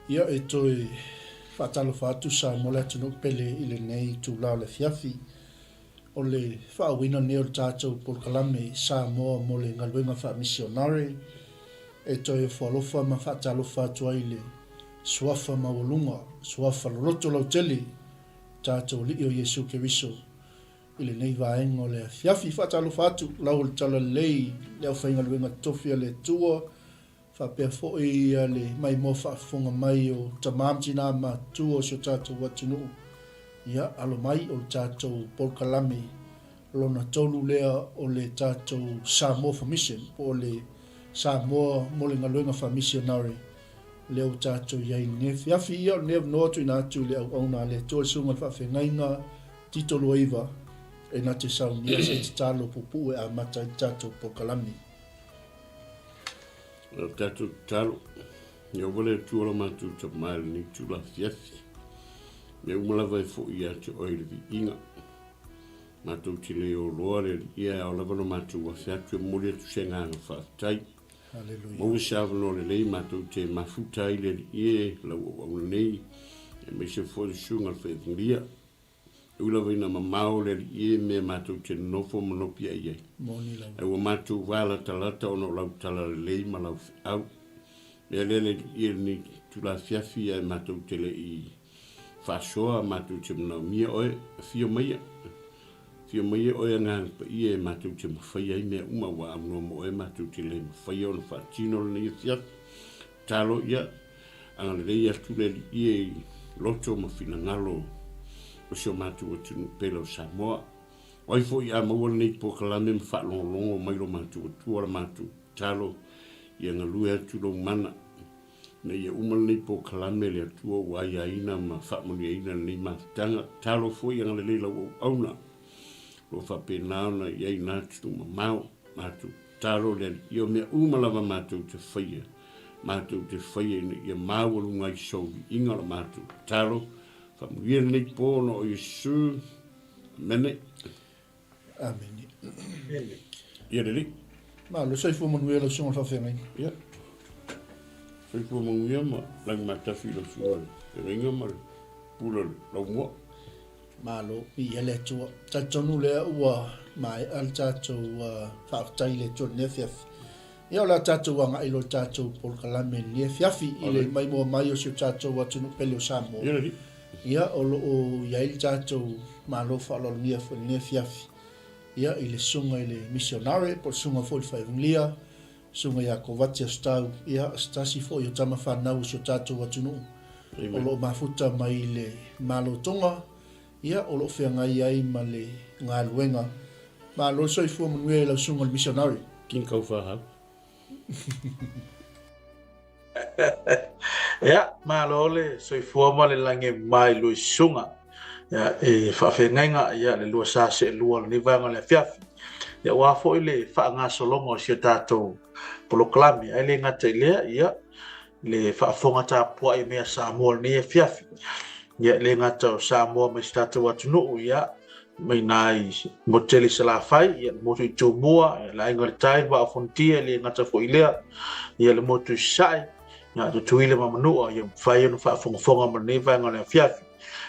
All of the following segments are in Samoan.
Ia, e toe faatalofa atu Samoa le atunuu pele i lenei itula o le afiafi. O le faauuina lenei o le tatou polokalame Samoa mo le galuega faamisionare e toe ofo alofa ma faatalofa atu ai i le Suafa maualuga, Suafa loloto lautele, tatou Alii o Iesu Keriso i lenei vaega o le afiafi. Faatalofa atu lau o le Talalelei, le aufaigaluega totofi a le Atua, faapea foi le maimoa faafofoga mai o tama ma tina matutua o si o tatou atunuu. Ia, alo mai o le tatou polokalame lona tolu lea o le tatou Samoa for Mission, po o le Samoa mo le Galuega Faamisionare, lea ua tatou i ai i lenei afiafi. Ia, o lenei avanoa tuuina atu i le auauna a le Atua, le Susuga i le Faafeagaiga Tito Luaiva, e na te saunia se tatalo puupuu e amata ai le tatou polokalame. O le tatou tatalo, ia ua le Atua lo matou tama i lenei itula afiafi. Mea uma lava e foi ia te oe i le viiga. Matou te le oloa le Alii e ao lava ona matou afe atu e momoli atu se agaga faafetai. Haleluia. Maua se avanoa lelei matou te mafuta ai le Alii e lau auauna nei, aemaise foi le susuga i le Faefulia. E ui lava ina mamao le Alii e mea matou te nonofo ma nopiai ai. Moni lava. Ae ua matou va latalata ona o lau talalelei ma lau feau. Mea lea le Alii e lenei itula afiafi ae matou te le i faasoa matou te manaomia oe, afio maia. Afio maia oe Agaga Paia e matou te mafaia ai mea uma ua aunoa mo oe matou te le mafaia ona faatino lenei afiafi. Tatalo ia, agalelei atu le Alii e i loto ma finagalo o si o matou atunuu pele o Samoa. O ai foi a maua lenei polokalame ma faalogologo mai lo matou Atua la matou tatalo ia galue atu lou mana ina ia uma lenei polokalame le Atua ua aiaina ma faamanuiaina lenei mafutaga. Tatalo foi agalelei lau auauna o lo o faapena ona i ai na atunuu mamao. Matou tatalo le Alii o mea uma lava matou te faia, matou te faia ina ia maualuga ai sou viiga o la matou tatalo. Faamanuia lenei po ona o Iesu. Amene. Amene. Ia lelei. Malo, soifua manuia lau susuga i le faafeagaiga. Ia. Soifua manuia ma lagi matafi i lau susuga i le feagaiga ma le pule o le laumua. Malo, viia le Atua. Talitonu lea ua maea le tatou faafetai i le Atua i lenei afiafi. Ia o le a tatou agai loa i le tatou polokalame i lenei afiafi i le maimoa mai o si o tatou atunuu pele o Samoa. Ia o lo o i ai le tatou Malo faaaloalogia foi i lenei afiafi ia i le susuga i le misionare po o le susuga foi i le faevulia, susuga ia Kovati Asotau, ia o se tasi foi o tama fanau o si o tatou atunuu o lo o mafuta mai i le Malo Tonga, ia o lo o feagai ai ma le galuega. Malo le soifua manuia i lau susuga i le missionary. King Kaufahau. Ia, malo le soifua ma le lagi e mama i lua susuga. Ia, e faafeagaiga ia le lua sa seelua o lenei vaega o le afiafi. Ia, aua foi le faagasologa o si o tatou polokalame. Ae le gata i lea, ia, le faafofoga tapuai mai a Samoa i lenei afiafi. Ia, e le gata o Samoa mai si tatou atunuu, ia, mai nai motu tele i Salafai, ia, le motu i Tumua, ia, le Aiga i le Tai, le Vaa o Fonoti, e le gata foi i lea, ia, le motu i Sasae, ia, Tutuila ma Manua, ia, mafai ona faafogafoga ma lenei vaega o le afiafi.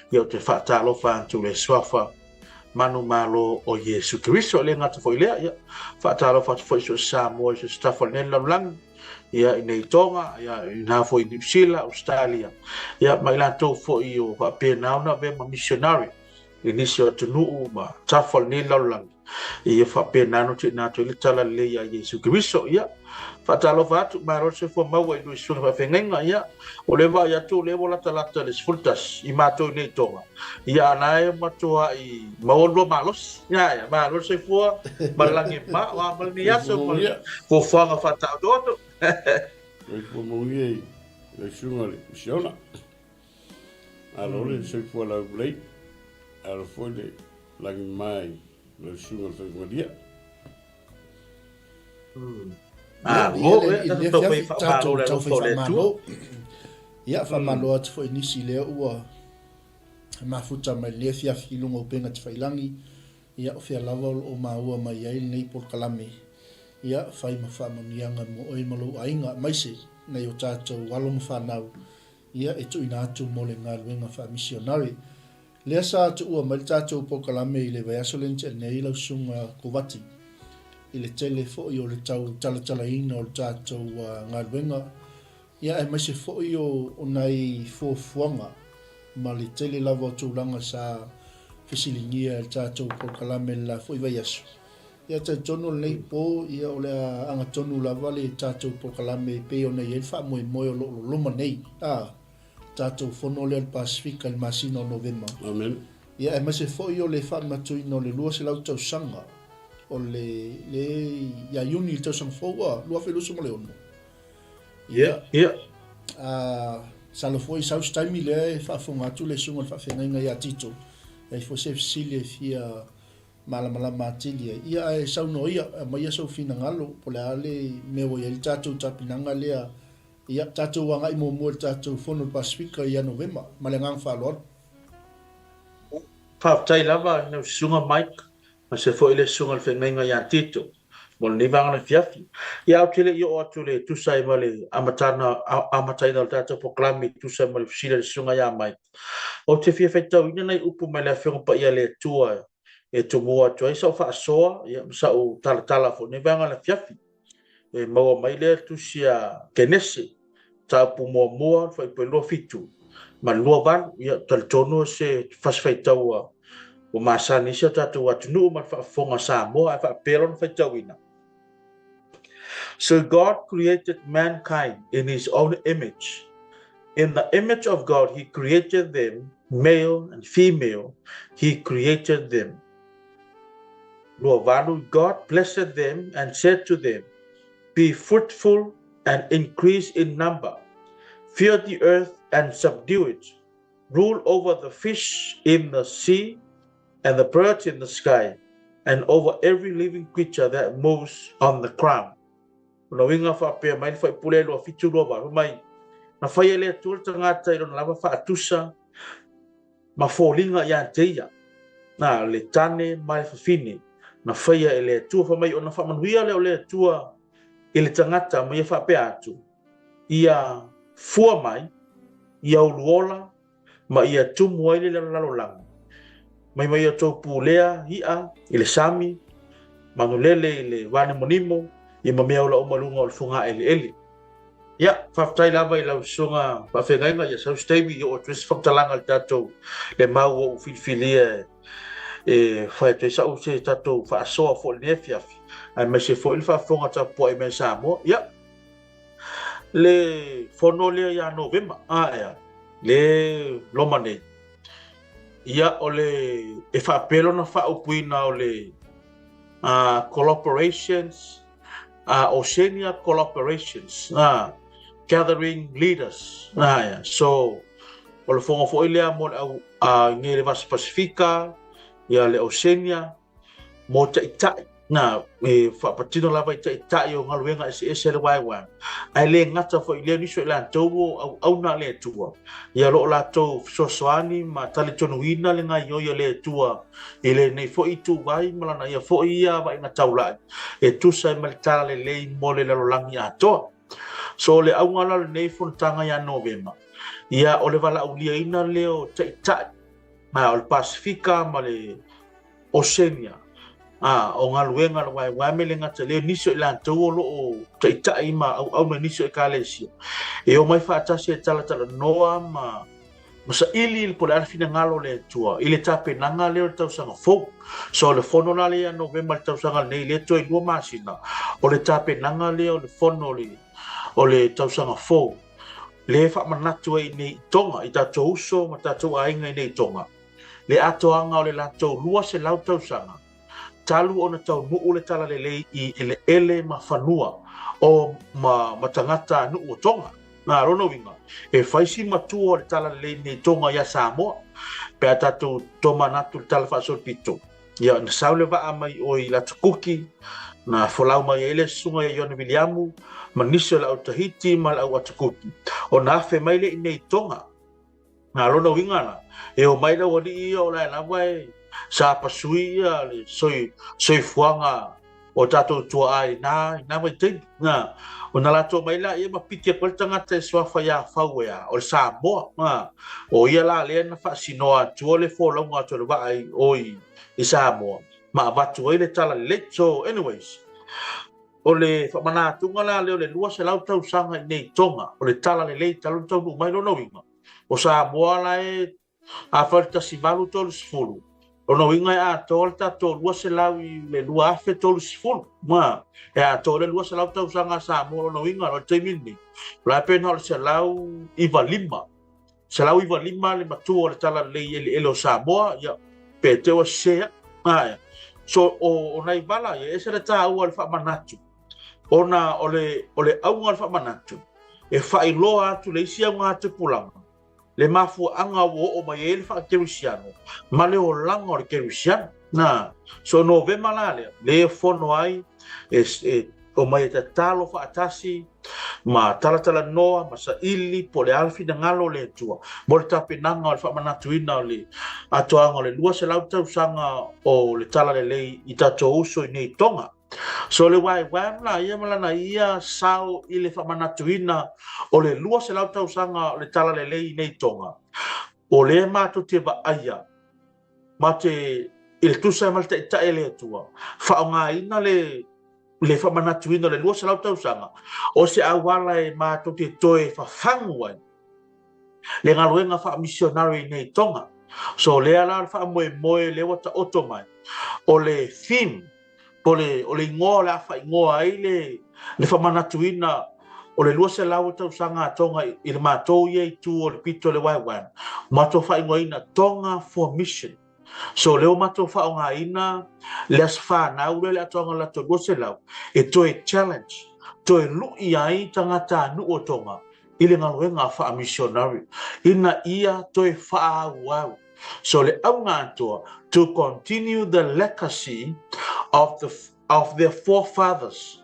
Ia, ou te faatalofa atu i le suafa manumalo o Iesu Keriso. E le gata foi i lea, ia, faatalofa atu foi i so o se Samoa i so o se tafa o lenei lalolagi, ia, i nei Tonga, ia, i na foi i Niu Sila, Ausetalia, ia, ma i latou foi o faapena ona avea ma missionary i nisi o atunuu ma tafa o lenei lalolagi, ia faapena ona tuuina atu ai le talalelei a Iesu Keriso. Ia, faatalofa atu, malo le soifua maua i lua susuga faafeagaiga. Ia, o lea vaai atu o lea ua latalata le 11 i matou i nei Tonga. Ia, a la e matuai maua lua malosi. Ia, ia, malo le soifua ma le lagi e mama, o a ma lenei aso ma le fuafuaga faataotooto. Soifua manuia i lau susuga i le misiona. Malo le soifua laulelei, alo foi le lagi mai lau susuga i le Faifugalia. Malo, e tatou fai faamalo le alofa o le Atua. Ia, faamalo atu foi i nisi lea ua mafuta mai lenei afiafi i luga o upega tafailagi. Ia, o fea lava o lo o maua mai ai lenei polokalame, ia, fai ma faamanuiaga mo oe ma lou aiga, aemaise nai o tatou alo ma fanau. ia, e tuuina atu mo le galuega faamisionare. Lea sa tuua mai le tatou polokalame i le vaiaso lea na tea nei lau Susuga Kovati, i le tele foi o le tau talatalaina o le tatou galuega, ia aemaise foi o o nai fuafuaga ma le tele lava o tulaga sa fesiligia e le tatou polokalame i le la foi vaiaso. Ia talitonu o lenei po, ia o le a agatonu lava le tatou polokalame e pei ona i ai le faamoemoe o lo o loloma nei, a tatou fono lea o le Pasefika i le masina o Novema. Amen. Ia aemaise foi o le faamanatuina o le 200 tausaga o le le ia Iuni i le tausaga fou a 2026. Ia, ia. A masalo foi sau se taimi lea e faafofoga atu le susuga i le faafeagaiga ia Tito, e i ai foi se fesili e fia malamalama atili ai. Ia ae saunoa ia, aumaia sou finagalo po o le a le mea ua i ai le tatou tapenaga lea. Ia, tatou agai muamua i le tatou Fono i le Pasefika ia Novema. Ma le agaga faaaloalo. Faafetai lava i lau Susuga Mike, aemaise foi le Susuga i le Feagaiga ia Tito mo lenei vaega o le afiafi. Ia, ou te le i oo atu i le tusa ai ma le amataga, amataina o le tatou polokalame e tusa ai ma le fesili a le Susuga ia Mike, ou te fia faitauina nai upu mai le Afioga Paia a le Atua e tumua atu ai sau faasoa, ia, ma sau talatala foi i lenei vaega o le afiafi. E maua mai lea tusi a Kenese, mataupu muamua, fuaiupu e 27 ma le 28. Ia, talitonu o se fasi faitau ua masani ai si o tatou atunuu ma le faafofoga a Samoa, ae faapea lona faitauina. So God created mankind in his own image. In the image of God he created them, male and female, he created them. 28, God blessed them and said to them, Be fruitful and increase in number. Fill the earth and subdue it. Rule over the fish in the sea and the birds in the sky, and over every living creature that moves on the ground. Lona uiga faapea mai le faipule 27 28 mai, Na fai e le Atua le tagata i lona lava faatusa ma foliga ia te ia, na, le tane ma le fafine, na faia e le Atua. Fai mai, ona faamanuia lea o le Atua i le tagata ma ia faapea atu, Ia fua mai, ia uluola, ma ia tumu ai le lalolagi. Mai mai outou pulea i'a i le sami, manulele i le vanimonimo, ia ma mea ola uma i luga o le fogaeleele. Ia, faafetai lava i lau susuga faafeagaiga, ia sau se taimi i oo atu ai se faamatalaga i le tatou le mau ua ou filifilia e fai atu ai sa'u se tatou faasoa foi i lenei afiafi, aemaise foi le faafofoga tapuai mai a Samoa. Ia, le fono lea ia Novema, a ea, le loma nei. Ia, o le, e faapea lona faaupuina o le collaborations, Oceania Collaborations, Gathering Leaders. Ia. So, o le fono foi lea mo le au, i le Vasa Pasifika, ia le Oceania, mo taitai, na, e faapatino lava i taitai o galuega eseese a le waewae, ae le gata foi i lea nisi o i latou o auauna a le Atua, ia o lo o latou fesoasoani ma talitonuina le gaoioi a le Atua i lenei foi ituvai ma lana ia foi ia vaaiga taulai e tusa ai ma le talalelei mo le lalolagi atoa. So o le auga la o lenei fonotaga ia Novema, ia o le valaauliaina lea o taitai o le Pasefika ma le Oceania, ā, o galuega a le waewae me le gata i lea, nisi o i latou o lo o taitai ma auauna i nisi o Ekalesia, e omai faatasi e talatalanoa ma, ma saili po o le a le finagalo o le Atua i le tapenaga lea o le tausaga fou. So o le fono la lea ia Novema i le tausaga lenei, lea toe lua masina, o le tapenaga lea o le fono o le, o le tausaga fou, lea e faamanatu ai i nei i Tonga, i tatou uso ma tatou aiga i nei i Tonga. Le atoaga o le latou 200 tausaga talu ona taunuu le talalelei i eleele ma fanua o ma ma tagata nuu o Tonga. Nā lona uiga, e fai si matua o le talalelei nei Tonga iā Samoa. Pe a tatou tomanatu i le Tala Faasolopito, ia na sau le vaa mai o i Lata Kuki, na folau mai ai le susuga ia Ioane Viliamu ma nisi o le au Tahiti ma le au Ata Kuki, ona afe mai lea i nei Tonga. Nā lona uiga la, e omai le aualii ia o lae lava e sa pasui ia le soifuaga o tatou tuaa i na, i na vaitaimi. Na, ona latou omai laia ma piki atu ai le tagata e suafa ia Fau e a, o le Samoa. Na, o ia la lea na faasinoa atua le folauga atu o le vaa i o i, i Samoa ma avatu ai le talalelei. So, anyways, o le faamanatuga la lea o le 200 tausaga i nei Tonga, o le talalelei talu ona taunuu mai lona uiga, o Samoa la e Afai o le 1830, lona uiga e atoa le tatou 200 i le 2030. Ma, e atoa le 200 tausaga a Samoa, lona uiga, o le taimi lenei, o la e pe na o le 195. 195 le matua o le talalelei i eleele o Samoa, ia, pe te ua sese au. Ae, so, o, o nai vala ia, e ese le taua o le faamanatu, ona o le, o le auga o le faamanatu, e faailoa atu le isi augatupulaga, le mafuaaga ua oo mai ai le faakerisiano ma le olaga o le kerisiano. Na, so Novema la lea, lea e fono ai, e, e omai e tatalo faatasi, ma talatalanoa, ma saili, po o le a le finagalo o le Atua, mo le tapenaga o le faamanatuina o le atoaga o le 200 tausaga o le Talalelei i tatou uso i nei Tonga. So le YWAM la ia ma lana ia sao i le faamanatuina o le 200 tausaga o le Talalelei i nei Tonga, o lea matou te vaaia ma te i le tusa ma le taitai a le Atua, faaaogaina le le faamanatuina o le 200 tausaga o se auala e matou te toe fafagu ai le galuega faamisionari i nei Tonga. So lea la le faamoemoe lea ua taoto mai o le theme po le, o le igoa o le a faaigoa ai le, le faamanatuina o le 200 tausaga a Tonga i, i le matou ia itu o le pito o le YWAM, matou faaigoaina Tonga for Mission. So lea ua matou faaaogaina le aso fanau lea le atoaga o le latou 200 e toe challenge, toe lui ai tagatanuu o Tonga i le galuega faamisionari ina ia toe faaauau. So le auga atoa, to continue the legacy of the of their forefathers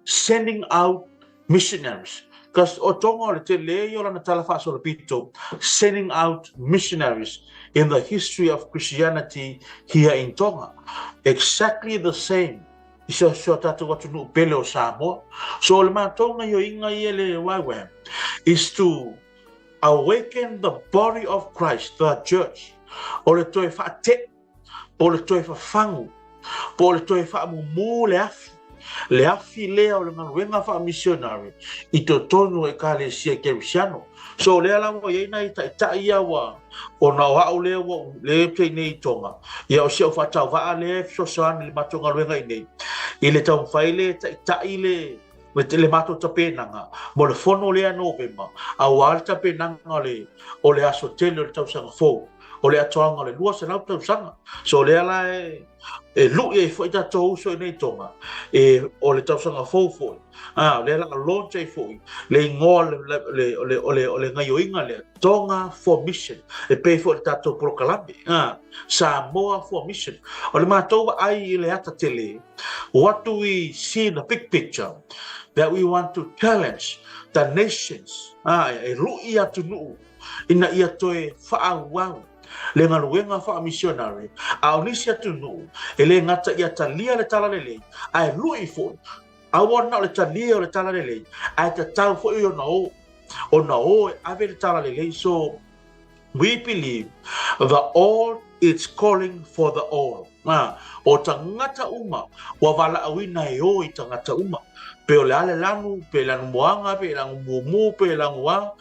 sending out missionaries. Because o Tonga o le tele ia o lana tala faasolopito, sending out missionaries in the history of Christianity here in Tonga. Exactly the same i so, so tātou atunuu pele o Samoa. So o le matou gaioiga ia le YWAM is to awaken the body of Christ, the church, o le toe faate'e, po o le toe fafagu, po o le toe faamumu le afi, le afi lea o le galuega faamisionare i totonu o Ekalesia Kerisiano. So o lea la ua i ai nai taitai ia ua, ona o au lea ua ou le pei nei i Tonga, ia o si au faatauvaa lea e fesoasoani i le matou galuega i nei, i le taumafai le taitai le, le matou tapenaga mo le fono lea Novema, aua le tapenaga o le, o le aso tele o le tausaga fou, o le atoaga o le 200 tausaga. So lea la e, e lui ai foi tatou uso i nei Tonga, e, o le tausaga fou foi. Ah, lea la launch ai foi le igoa le, le, le, le, o le, o le gaioiga lea, Tonga for Mission, e pei foi le tatou polokalame, ah, Samoa for Mission. O le matou vaai i le ata tele, What do we see in the big picture that we want to challenge the nations, ah, e lui atunuu ina ia toe faaauau le galuega faamisionare, a o nisi atunuu e le gata ia talia le talalelei, ae lui foi, aua na o le talia o le talalelei, ae tatau foi ona o, ona o e ave le talalelei. So, We believe the all is calling for the all. Ā, o tagata uma, ua valaauina e ō i tagata uma. Pe o le a le lanu, pe lanu moaga, pe lanu mumu, pe lanu a,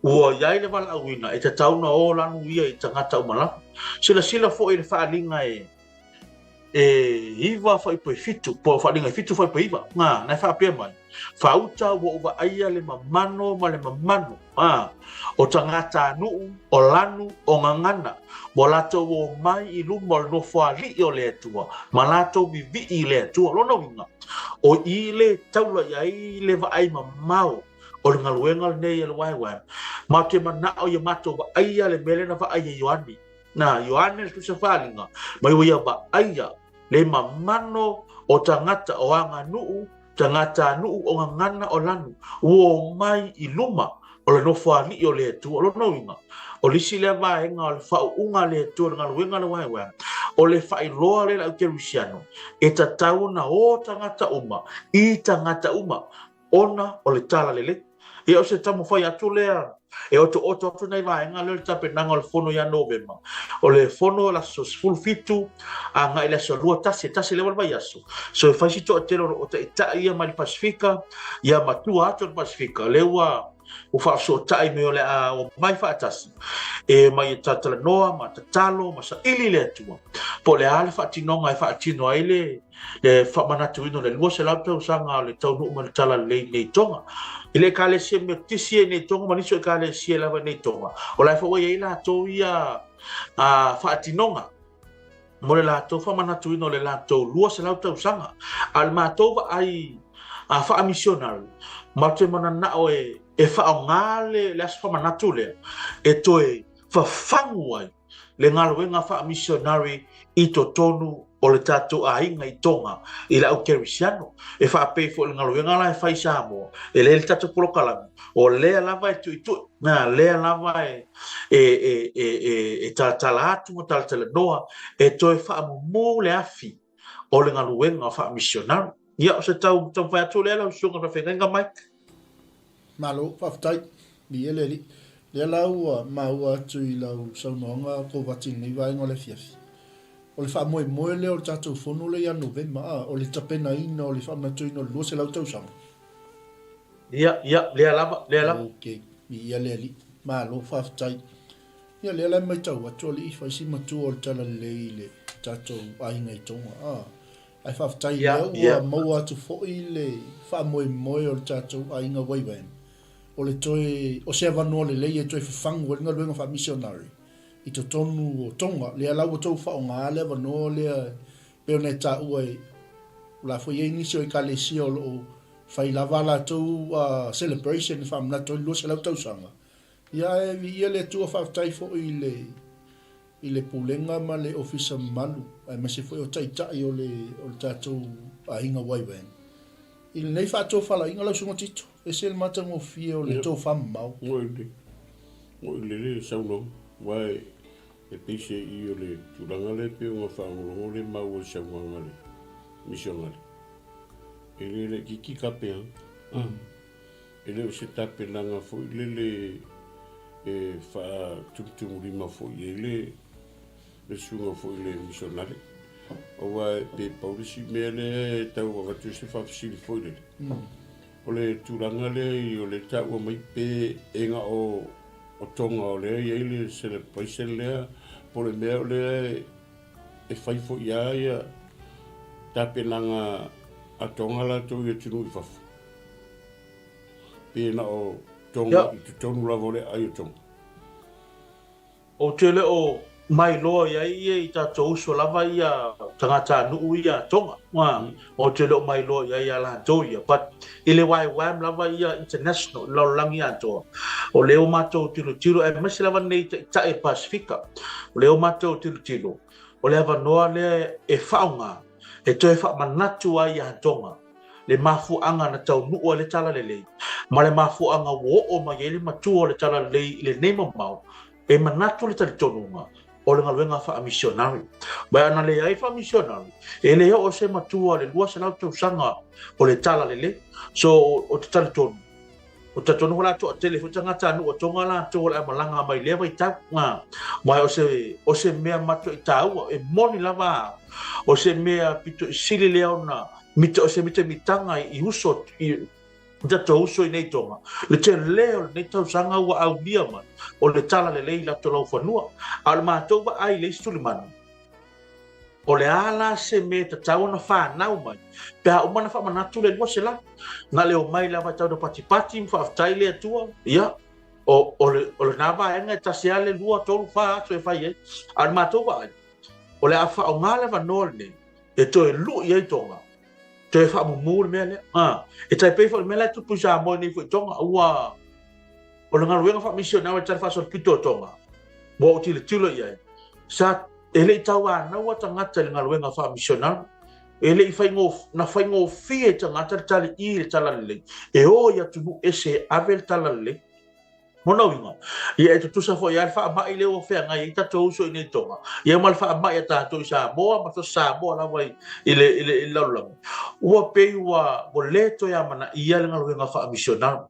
ua i ai le valaauina e tatau ona ō lanu ia i tagata uma lava. Silasila foi i le faaaliga e, e iva fuaiupu e fitu, po o faaaliga e fitu fuaiupu e iva, ā, na e faapea mai, Faauta ua ou vaaia le mamano ma le mamano, ā, o tagatanuu, o lanu, o gagana, ua latou omai i luma o le nofoalii o le Atua, ma latou vivii i le Atua. Lona uiga, o i le taula i ai le vaai mamao o le galuega lenei a le YWAM. Matou te manao ia matou vaaia le mea lea na vaaia e Ioane. Na Ioane le Tusi Faaaliga, mai ua ia vaaia le mamano o tagata o aganuu, tagatanuu o gagana o lanu, ua omai i luma o le nofoalii o le Atua. O lona uiga, o le isi lea vaega o le faauuga a le Atua i le galuega a le YWAM, O le faailoa lea i le au kerisiano, e tatau ona o tagata uma i tagata uma ona o le talalelei. Ia o se taumafai atu lea e otooto atu nai vaega lea o le tapenaga o le fono ia Novema. O le fono o le aso 17 agai i le aso 21, e tasi lava le vaiaso. So e fai si toatele o taitai ia mai le Pasifika, ia ma tua atu o le Pasifika, lea ua ua faafesootai mai o le a omai faatasi e mai e talatalanoa ma tatalo ma saili i le Atua po o le a le faatinoga e faatino ai le le faamanatuina o le 200 tausaga o le taunuu mai le Talalelei i nei Tonga. I le Ekalesia Metotisi i nei Tonga ma nisi o Ekalesia lava i nei Tonga, o la e foi ua i ai latou ia faatinoga mo le latou faamanatuina o le latou 200 tausaga. A o le matou vaai faamisionari, matou te mananao e e faaaoga le, le aso faamanatu lea e toe fafagu ai le galuega faamisionari i totonu o le tatou aiga i Tonga i le au kerisiano. E faapei foi i le galuega la e fai i Samoa, e leai le tatou polokalame, o lea lava e tuitui, na lea lava e, e, e, e, e, e talatala atu ma talatalanoa e toe faamumu le afi o le galuega faamisionari. Ia, o se tau taumafai atu lea lau susuga faafeagaiga Mike. Malo, faafetai. Viia le Alii. Lea la ua maua atu i lau saunoaga Kovati i lenei vaega o le afiafi. O le faamoemoe lea o le tatou fono lea ia Novema, a, o le tapenaina o le faamanatuina o le 200 tausaga. Ia, ia, lea lava, lea lava. Ok, viia le Alii. Malo, faafetai. Ia, lea la e matau atu, Alii, fai si matua o le talalelei i le tatou aiga i Tonga, a. Ae faafetai lea ua maua atu foi le faamoemoe o le tatou aiga YWAM, o le toe, o se avanoa lelei e toe fafagu ai le galuega faamisionare i totonu o Tonga. Lea la ua outou faaaoga le avanoa lea e pei ona e taua e, o la foi e i ai nisi o Ekalesia o lo o fai lava a latou celebration e faamanatu ai le 200 tausaga. Ia ae viia le Atua faafetai foi i le i le Pulega ma le Ofisa mamalu aemaise foi o Taitai o le o le tatou aiga YWAM i lenei faatofalaiga lau Susuga Tito, ese le matagofie o le tofamamao. Moi le moi le le saunoaga aua e pei se i o le tulaga lea pei ona faalogologo le maua i saunoaga a le misionare e le laitiiti tapenaga. E le o se tapenaga foi lele e faatumutumulima foi i ai le le susuga foi i le misionare. Aua pe pau le isi mea lea e tau avatu ai se faafesili foi lele, o le tulaga lea i o lea e taua mai pe e na o o Tonga o lea e i ai le celebration lea po o le mea o lea e fai foi lava ia tapenaga a Tonga latou i atunuu i fafo. Pe na o Tonga i totonu lava o le aai o Tonga. Ou te le o mailoa i ai ia i tatou uso lava ia tagatanuu ia a Tonga. Ou te le o mailoa i ai ia latou ia. But i le YWAM lava ia international, i le lalolagi atoa, o lea ua matou tilotilo, aemaise lava nei taitai o le Pasifika, o lea ua matou tilotilo, o le avanoa lea e faaaoga e toe faamanatu ai ia Tonga le mafuaaga na taunuu ai le Talalelei, ma le mafuaaga ua oo mai ai le matua o le Talalelei i lenei mamao, e manatu le talitonuga o le galuega faamisionari. Ma ana leai faamisionari, e le oo se matua le 200 tausaga o le Talalelei. So, ou te talitonu, Ou te talitonu o le a toatele foi tagatanuu o Tonga latou o le a malaga mai lea vaitau. Ma o se, o se mea matuai taua, e moni lava au, o se mea pito i sili lea ona mita, o se mitamitaga i uso, i tatou uso i nei Tonga. Le tele o lenei tausaga ua aulia mai o le talalelei i latou laufanua. A o le matou vaai i le isi tulimanu, O le a la se mea e tatau ona fanau mai pe a uma ona faamanatu le 200? Na le omai lava e tau na patipati ma faafetai le Atua, ia, o, o, le, o lena vaega e tasi lava le lua, tolu, fa aso e fai ai. A o le matou vaai, o le a faaaoga le avanoa lenei e toe lui ai Tonga, toe faamumu le mea lea. A, e tai pei foi o le mea la e tupu i Samoa i nei foi Tonga, ua, o le galuega faamisionare i le talafaasolopito o Tonga, ua ou tilotilo i ai, sa E le i tauanau a tagata i le galuega faamisionari. E le i na faigofie i tagata le tali i le talalelei e o i atunuu ese e ave le talalelei. Lona uiga, ia e tutusa foi lava le faamai lea ua feagai ai tatou uso i inei i Tonga, ia ma le faamai a tatou i Samoa ma so o se Samoa lava i le lalolagi, ua pei ua le toe amanaia le galuega faamisionare.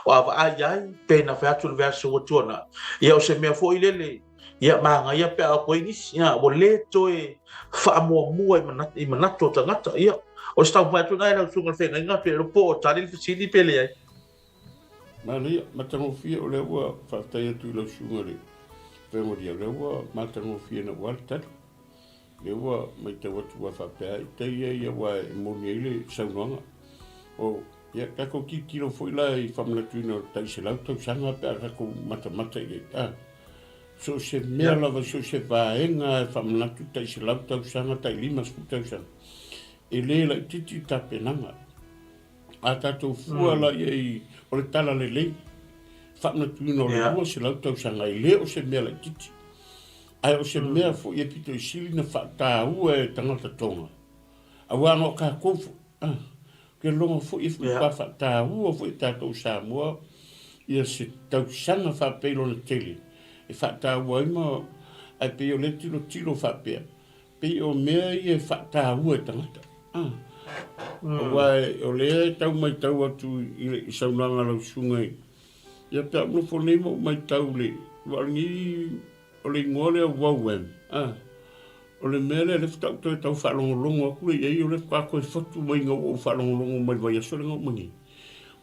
Ua vaai ai, pei ona fai atu i le vaiaso ua tuanai, ia o se mea foi lele, ia manaia pe a o atu ai nisi, ua le toe faamuamua i manatu o tagata. Ia, o se taumafai atu lena i lau Susuga i le Feagaiga, pe iloa po o tali le fesili pe leai. Manaia, matagofie o lea ua faafetai atu i lau susuga i le Fegolia, o lea ua matagofie na ua le tali. Lea ua matau atu ua faapea i tai ia ia ua e moni ai le saunoaga. O, ia, tatou tilotilo foi la i faamanatuina o le tai 100 tausaga pe a tatou matamata i ai. A, so o se mea lava, so o se vaega e faamanatu tai 100 tausaga, tai 50 tausaga, e le laitiiti tapenaga. A tatou fua la i ai o le talalelei, faamanatuina o le 200 tausaga, e le o se mea laitiiti, ae o se mea foi e pito i sili na faataua e tagata Tonga, aua na o tatou foi, a, ke logo foi e matua faataua foi e tatou Samoa ia se tausaga faapea i lona tele e faataua ai ma, ae pei o lea tilotilo faapea, Pei o mea ia e faataua e tagata. Ah. Aua o lea e tau matau atu i saunoaga a lau susuga i, ia pe a ou nofo nei ma ou matau i le, aua o lenei, o le igoa lea o Wauwem, ah. O le mea lea, lea faatoa ou toe tau faalogologo atu lea i ai, o lea faatoa toe fotu mai ina ua ou faalogologo mai i le vaiaso lea na uma nei.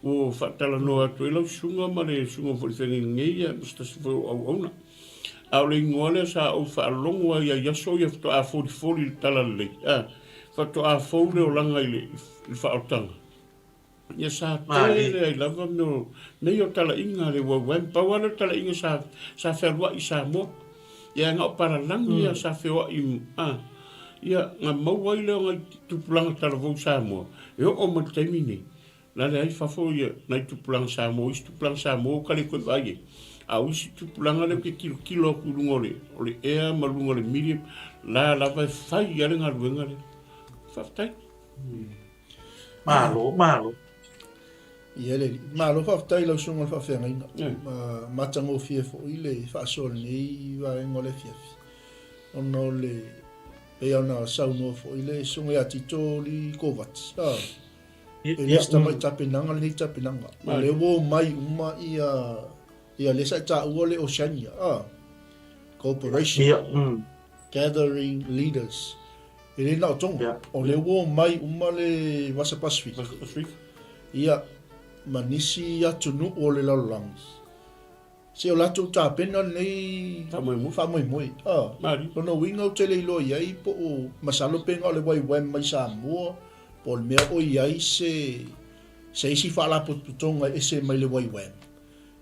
Ua faatalanoa atu ai lau susuga ma le susuga foi i le feagaiga nei, ia ma se tasi foi o auauna. A o le igoa lea sa ou faalogo ai i aso ia faatoa folifoli i le talalelei, a, faatoa fou le olaga i le faaolataga. Ia sa tele ai lava mea o, mea ia o talaiga a le YYM. Pau lava lea o le talaiga sa, sa fealuai i Samoa. Ia na o palalagi ia sa feoai, a, ia na maua ai lea o nai tupulaga talavou Samoa e oo mai i le taimi nei. La leai fafo ia nai tupulaga Samoa, o isi tupulaga Samoa ua ka le toe vaai ai. A o isi tupulaga lea ou te tilotilo atu i luga o le, o le ea ma luga o le media, la lava e fai lava le galuega lea. Faafetai. Malo, malo. Ia le alii. Malo faafetai i lau susuga i le faafeagaiga. Matagofie foi le faasoa i lenei vaega o le afiafi. Ona o le, pei ona saunoa foi le susuga ia Tito Lee Kovati. E le o se tamai tapenaga lenei tapenaga. O lea ua omai uma ia, ia lea sa e taua le Oceania, a, Cooperation Gathering Leaders. E le na o Tonga. O lea ua omai uma le Vasa Pasifika. Ia, ma nisi atunuu o le lalolagi. Se o latou tapena lenei faamoemoe. Lona uiga ou te le iloa i ai po o, masalo pe na o le YWAM mai Samoa po o le mea o i ai se se isi faalapotopotoga e ese mai le YWAM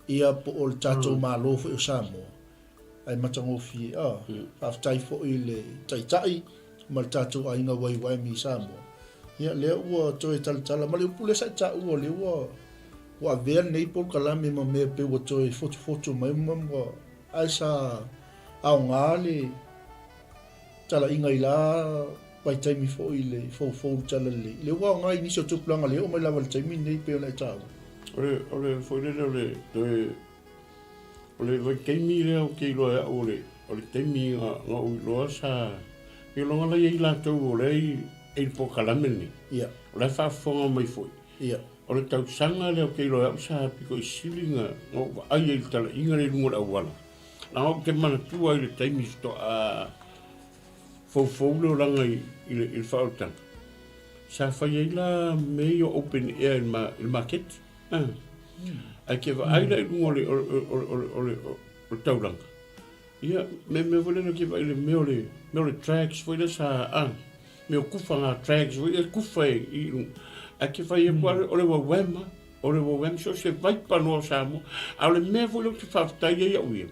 ia po o le tatou Malo foi o Samoa. Ae matagofie. Faafetai foi i le Taitai ma le tatou aiga YYM i Samoa. Ia, lea ua toe talatala ma le upu lea sa e taua, lea ua ua avea lenei polokalame ma mea pei ua toe fotufotu mai ma ua ae sa aoga le talaiga i la vaitaimi foi i le foufou le talalelei. Lea ua aoga i nisi o tupulaga lea e oo mai lava i le taimi lenei pei ona e taua. O le, o le foi lele o le toe O le vaitaimi lea ou te iloa e au o le, o le taimi na, na ou iloa sa, iloga la i ai latou o lea i, e i le polokalame lenei. Ia. O la e faafofoga mai foi. Ia. O le tausaga lea ou te iloa e au sa pito i sili na, na ou vaai ai i le talaiga lea i luga o le auala. Leaga ou te manatua i le taimi faatoa foufou le olaga i, i le, i le faaolataga, sa fai ai la mea ia o open air i le, ma, i le maketi. Ae ke vaai la i luga o le, o le, o le, o le, o le, o le taulaga, ia, me mea foi lele ke vaai le mea o le, mea o le tracks foi lea sa, a, mea o kufa ngā tracks foi, e kufa e i luga. Ae ke whai e kua, o le wawema, o le wawema, so se vaipa noa o Samoa. A o le mea foi lea ou te faafetai ai au ia,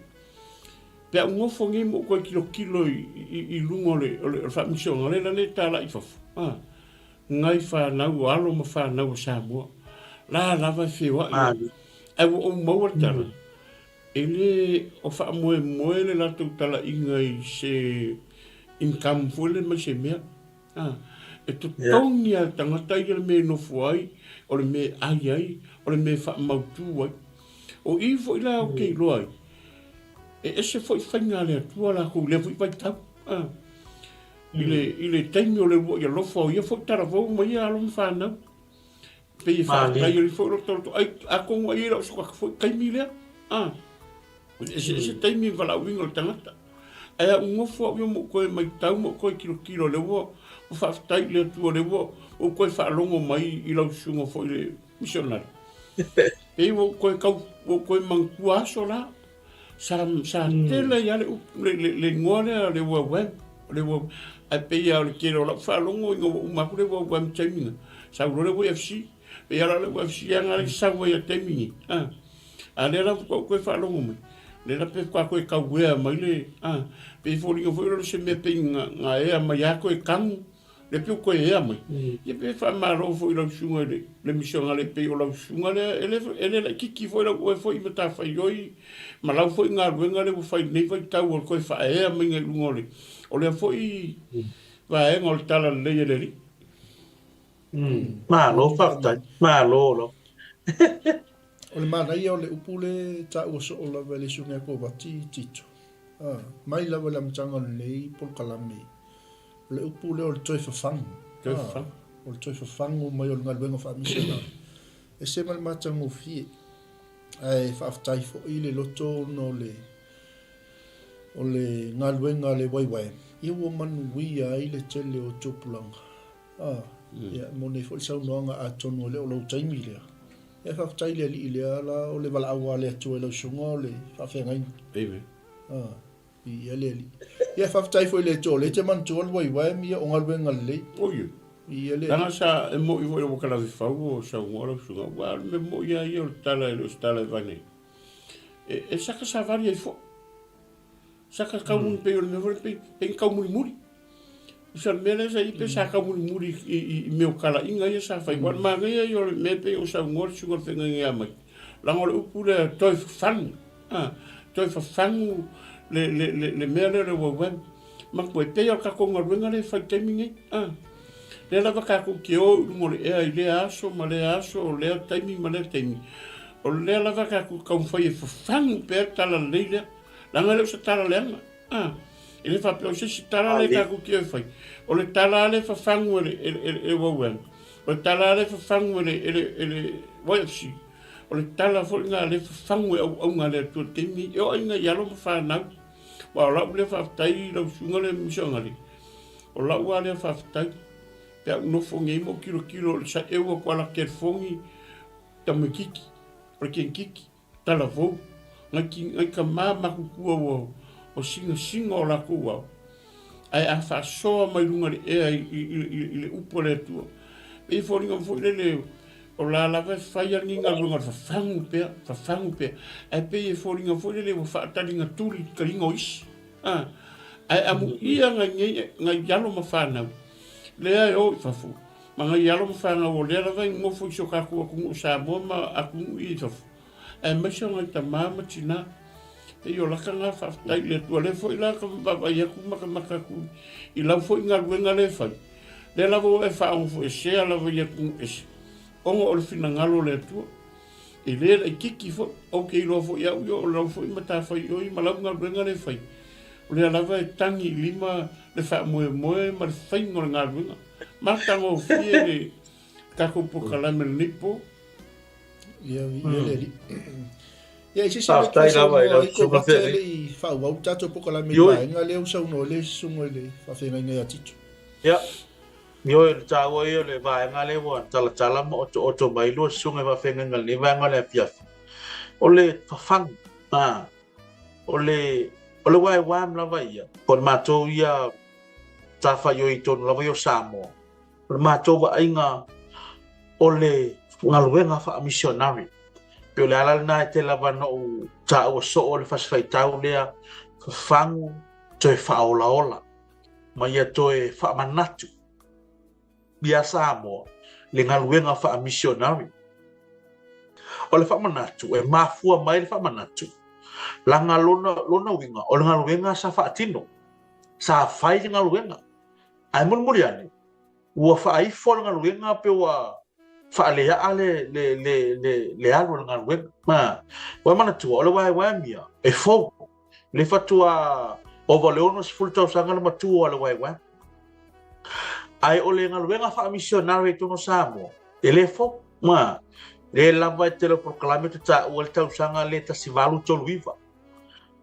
pe a ou nofo nei ma ou toe tilotilo i, i, i luga o le, o le, o le faamasinoga, lea la le talai i fafo, a, Ngai whanau, o alo ma whanau o Samoa. La lava e feoai ai. Ae ua ou maua le tala, e le o faamoemoe le latou talaiga i se income foi lele mai se mea. A, e totogi lava e le tagata ia le mea e nofo ai, o le mea e ai ai, o le mea e faamautu ai. O i foi la ou te iloa ai, e ese foi faiga a le Atua lakou i lea foi vaitau. A. I le, i le taimi o le uluai alofa o ia foi talavou ma ia alo ma fanau. Pei e faafetai ai foi lota loto ai, atonu ai e le o se foi taimi lea. A. Eseese taimi e valaauina o le tagata. Ae a ou nofo au ia ma ou toe maitau ma ou toe tilotilo lea ua faafetai i le Atua lea ua ou toe faalogo mai i lau susuga foi le misionari. Pei ua ou toe tau ua ou toe manatua aso la. Sa sa tele ai lava le upu le le le igoa lea le YWAM, le YWAM. Ae pei lava o le tele o lau faalogo ina ua uma atu le YWAM i le taimi lena, sau loa le YFC. Pei lava la o le YFC lava lena e sau ai i le taimi nei. A lea la faatoa ou toe faalogo mai, lea la pe faatoa toe tauea mai le, a, pei e foliga foi lea o se mea pei na, na ea mai lava toe tanu, lea pei ua toe ea mai. Ia pe faamalo foi i lau susuga i le, le misionale pei o lau susuga lea, e le, e le laitiiti foi lau oe foi matafaioi ma lau foi galuega lea ua fai i lenei vaitau o le toe faaea maiga i luga o le, o lea foi vaega o le talalelei a le Alii. Malo faafetai. Malo lava. O le manaia o le upu le taua soo lava e le Susuga ia Kovati Tito, a, mai lava i le amataga o lenei polokalame, o le upu lea o le toe fafagu, Toe fafagu. A, o le toe fafagu mai o le galuega faamisionare. E ese ma le matagofie, ae faafetai foi i le loto ona o le, o le galuega a le YYM, ia ua manuia ai le tele o tupulaga. A, ia, mo nei foi le saunoaga, atonu e le o lou taimi lea. Ia, faafetai i le Alii lea la o le valaau a le Atua i lau susuga o le faafeagaiga. Amen. A, viia le Alii. Ia, faafetai foi i le Atua o lea e te manatua le waiwai ia o galuega lelei. Oi, Viia le Alii. Leaga sa e moi foi ua kalavifau o saunoa lau susuga, aua o le mea moi lava ia o le tala e le o se tala e vane ai. E, e saka savali ai foi. Saka tau pei o le mea foi lea pei, pei ni taumulimuli. Usa le mea lea sa i pe sa taumulimuli i, i, i mea o talaiga ia sa fai. Aua o le manaia ia o le mea pei o saunoa le susuga o le feagaiga mai. Leaga o le upu lea toe fafanu, a, toe fafanu le, le, le, le mea lea o le YWAM. Manatua e pei o le tatou galuega lea e fai i le taimi nei, a. Lea lava tatou te o i luga o le ea i lea aso ma lea aso, o lea taimi ma lea taimi. O lea lava tatou te taumafai e fafanu pea le talalelei lea. Leaga e le o se tala leaga. A, e le faapea o se isi tala lea tatou te o e fai. O le tala lava lea e fafagu e le, e le, e le YWAM. O le tala lava lea e fafagu e le, e le, e le YFC. O le tala foi lena lea e fafagu e auauna a le Atua i le taimi lenei. E oo ai nai alo ma fanau. Aua o lau lea faafetai i lau susuga lea misionare. O lau lava lea faafetai. Pe a ou nofo nei ma ou tilotilo i le saeu atu ala telefoni, tamaititi, o le kenekiti. Talavou, ngai ki, ngai tama matutua ua ua sinasina o latou ao, ae a faasoa mai luga le ea i, i, i, i le upu a le Atua. E pei foliga foi lele o la lava e fai a ni galuega o le fafagu pea, fafagu pea, ae pei e foliga foi lele ua faataliga tuli i taliga o isi. A, ae amuia ngai nei, ngai alo ma fanau, lea e o i fafo, ma ngai alo ma fanau o lea lava e nofo i si o tatou atunuu o Samoa ma atunuu ia i fafo, aemaise o ngai tama ma tina. Pei o laka na faafetai i le Atua. Lea foi la ka vaavaai atu matamata atu i lau foi galuega lea e fai, lea lava ua e faaogofoesea lava i atunuu ese, ona o le finagalo o le Atua. E le laitiiti foi, ou te iloa foi au ia o lau foi matafaioi ma lau galuega lea e fai, o lea lava e tagi i lima le faamoemoe ma le faiga o le galuega. Matagofie le tatou polokalame lenei po. Ia, ia le alii. Ia, i se isi mea e Faafetai lava i saunoa lau ai ko susuga Vata e feagaiga. le i faaauau le tatou polokalame i le Ioe, vaega lea ua saunoa ai le susuga i le faafeagaiga ia Tito. ia, ioe, o le taua ia o le vaega lea ua talatala ma otooto mai lua susuga i faafeagaiga i lenei vaega o le afiafi. O le fafagu, a, o le, o le YWAM lava ia, po o le matou ia matafaioi i totonu lava ia o Samoa, O le matou vaaiga o le galuega faamisionari. Pei o le ala lena e tele lava ona ou taua soo le fasi faitau lea, fafagu, toe faaolaola, ma ia toe faamanatu ia Samoa le galuega faamisionari. O le faamanatu, e mafua mai le faamanatu, leaga lona, lona uiga, o le galuega sa faatino, sa fai le galuega. Ae mulimuli ane, ua faaifo le galuega pe ua faaleaa le, le, le, le, le alu o le galuega. Ma, ua manatua, o le waewae mia, e fou. Le faatoa ova le 60 tausaga le matua o le waewae. Ae o le galuega faamisionare i totonu o Samoa, e le fou. Ma, le lava e tele o polokalame te taua le tausaga le 1839.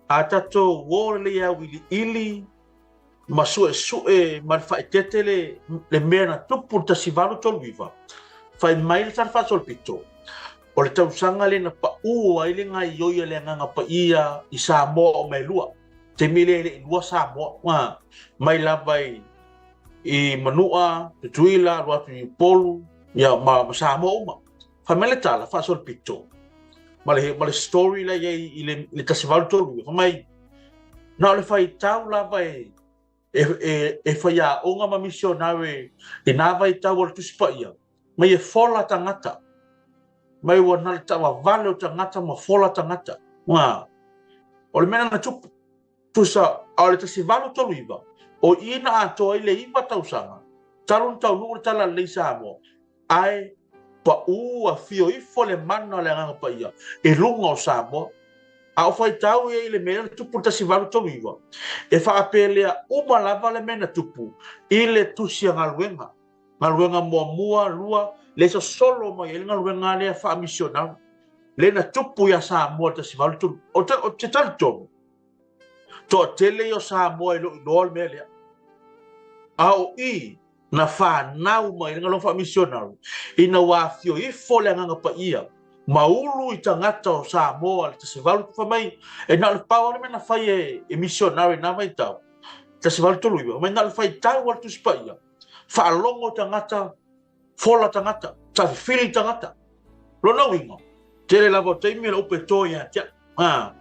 A tatou o lelei auiliili ma suesue ma le faaeteete le, le mea na tupu i le 1839, fai mai le Tala Faasolopito, o le tausaga lea na pau ai le gaoioi a le Agaga Paia i Samoa o Maelua, taimi lea e le i lua Samoa, ma, mai lava i, i Manua, Tutuila, alu atu i Upolu, ia, ma, ma Samoa uma. Fai mai le tala faasolopito, ma le, ma le story la i ai i le, i le 1839, fai mai, na o le faitau lava e, e, e, e faiaoga ma misionare i nā vaitau o le Tusi Paia, mai e fola tagata, mai ua na le taavavale o tagata ma fola tagata. Ma, o le mea na tupu, tusa, a o le 1839, o i na atoa ai le iva tausaga, talu ona taunuu le Talalelei i Samoa, ae paʻu afio ifo le mana o le Agaga Paia i luga o Samoa. A o faitau ia i le mea na tupu i le 1839, e faapelea uma lava le mea na tupu i le tusi a galuega, galuega muamua, lua, le sosolo mai ai le galuega lea faamisionari, lea na tupu ia Samoa i le 1839. Ou te talitonu, toatele ia o Samoa e le o iloa le mea lea. A o i na fanau mai le galuega faamisionari ina ua afio ifo le Agaga Paia ma ulu i tagata o Samoa le 18 fai mai e na o le pau lava le mea na fai e, e misionari i na vaitau 1839 fai mai na o le faitau a le Tusi Paia faalogo tagata fola tagata tafifili tagata lona uiga tele lava o taimi o le upu e to ia te au A,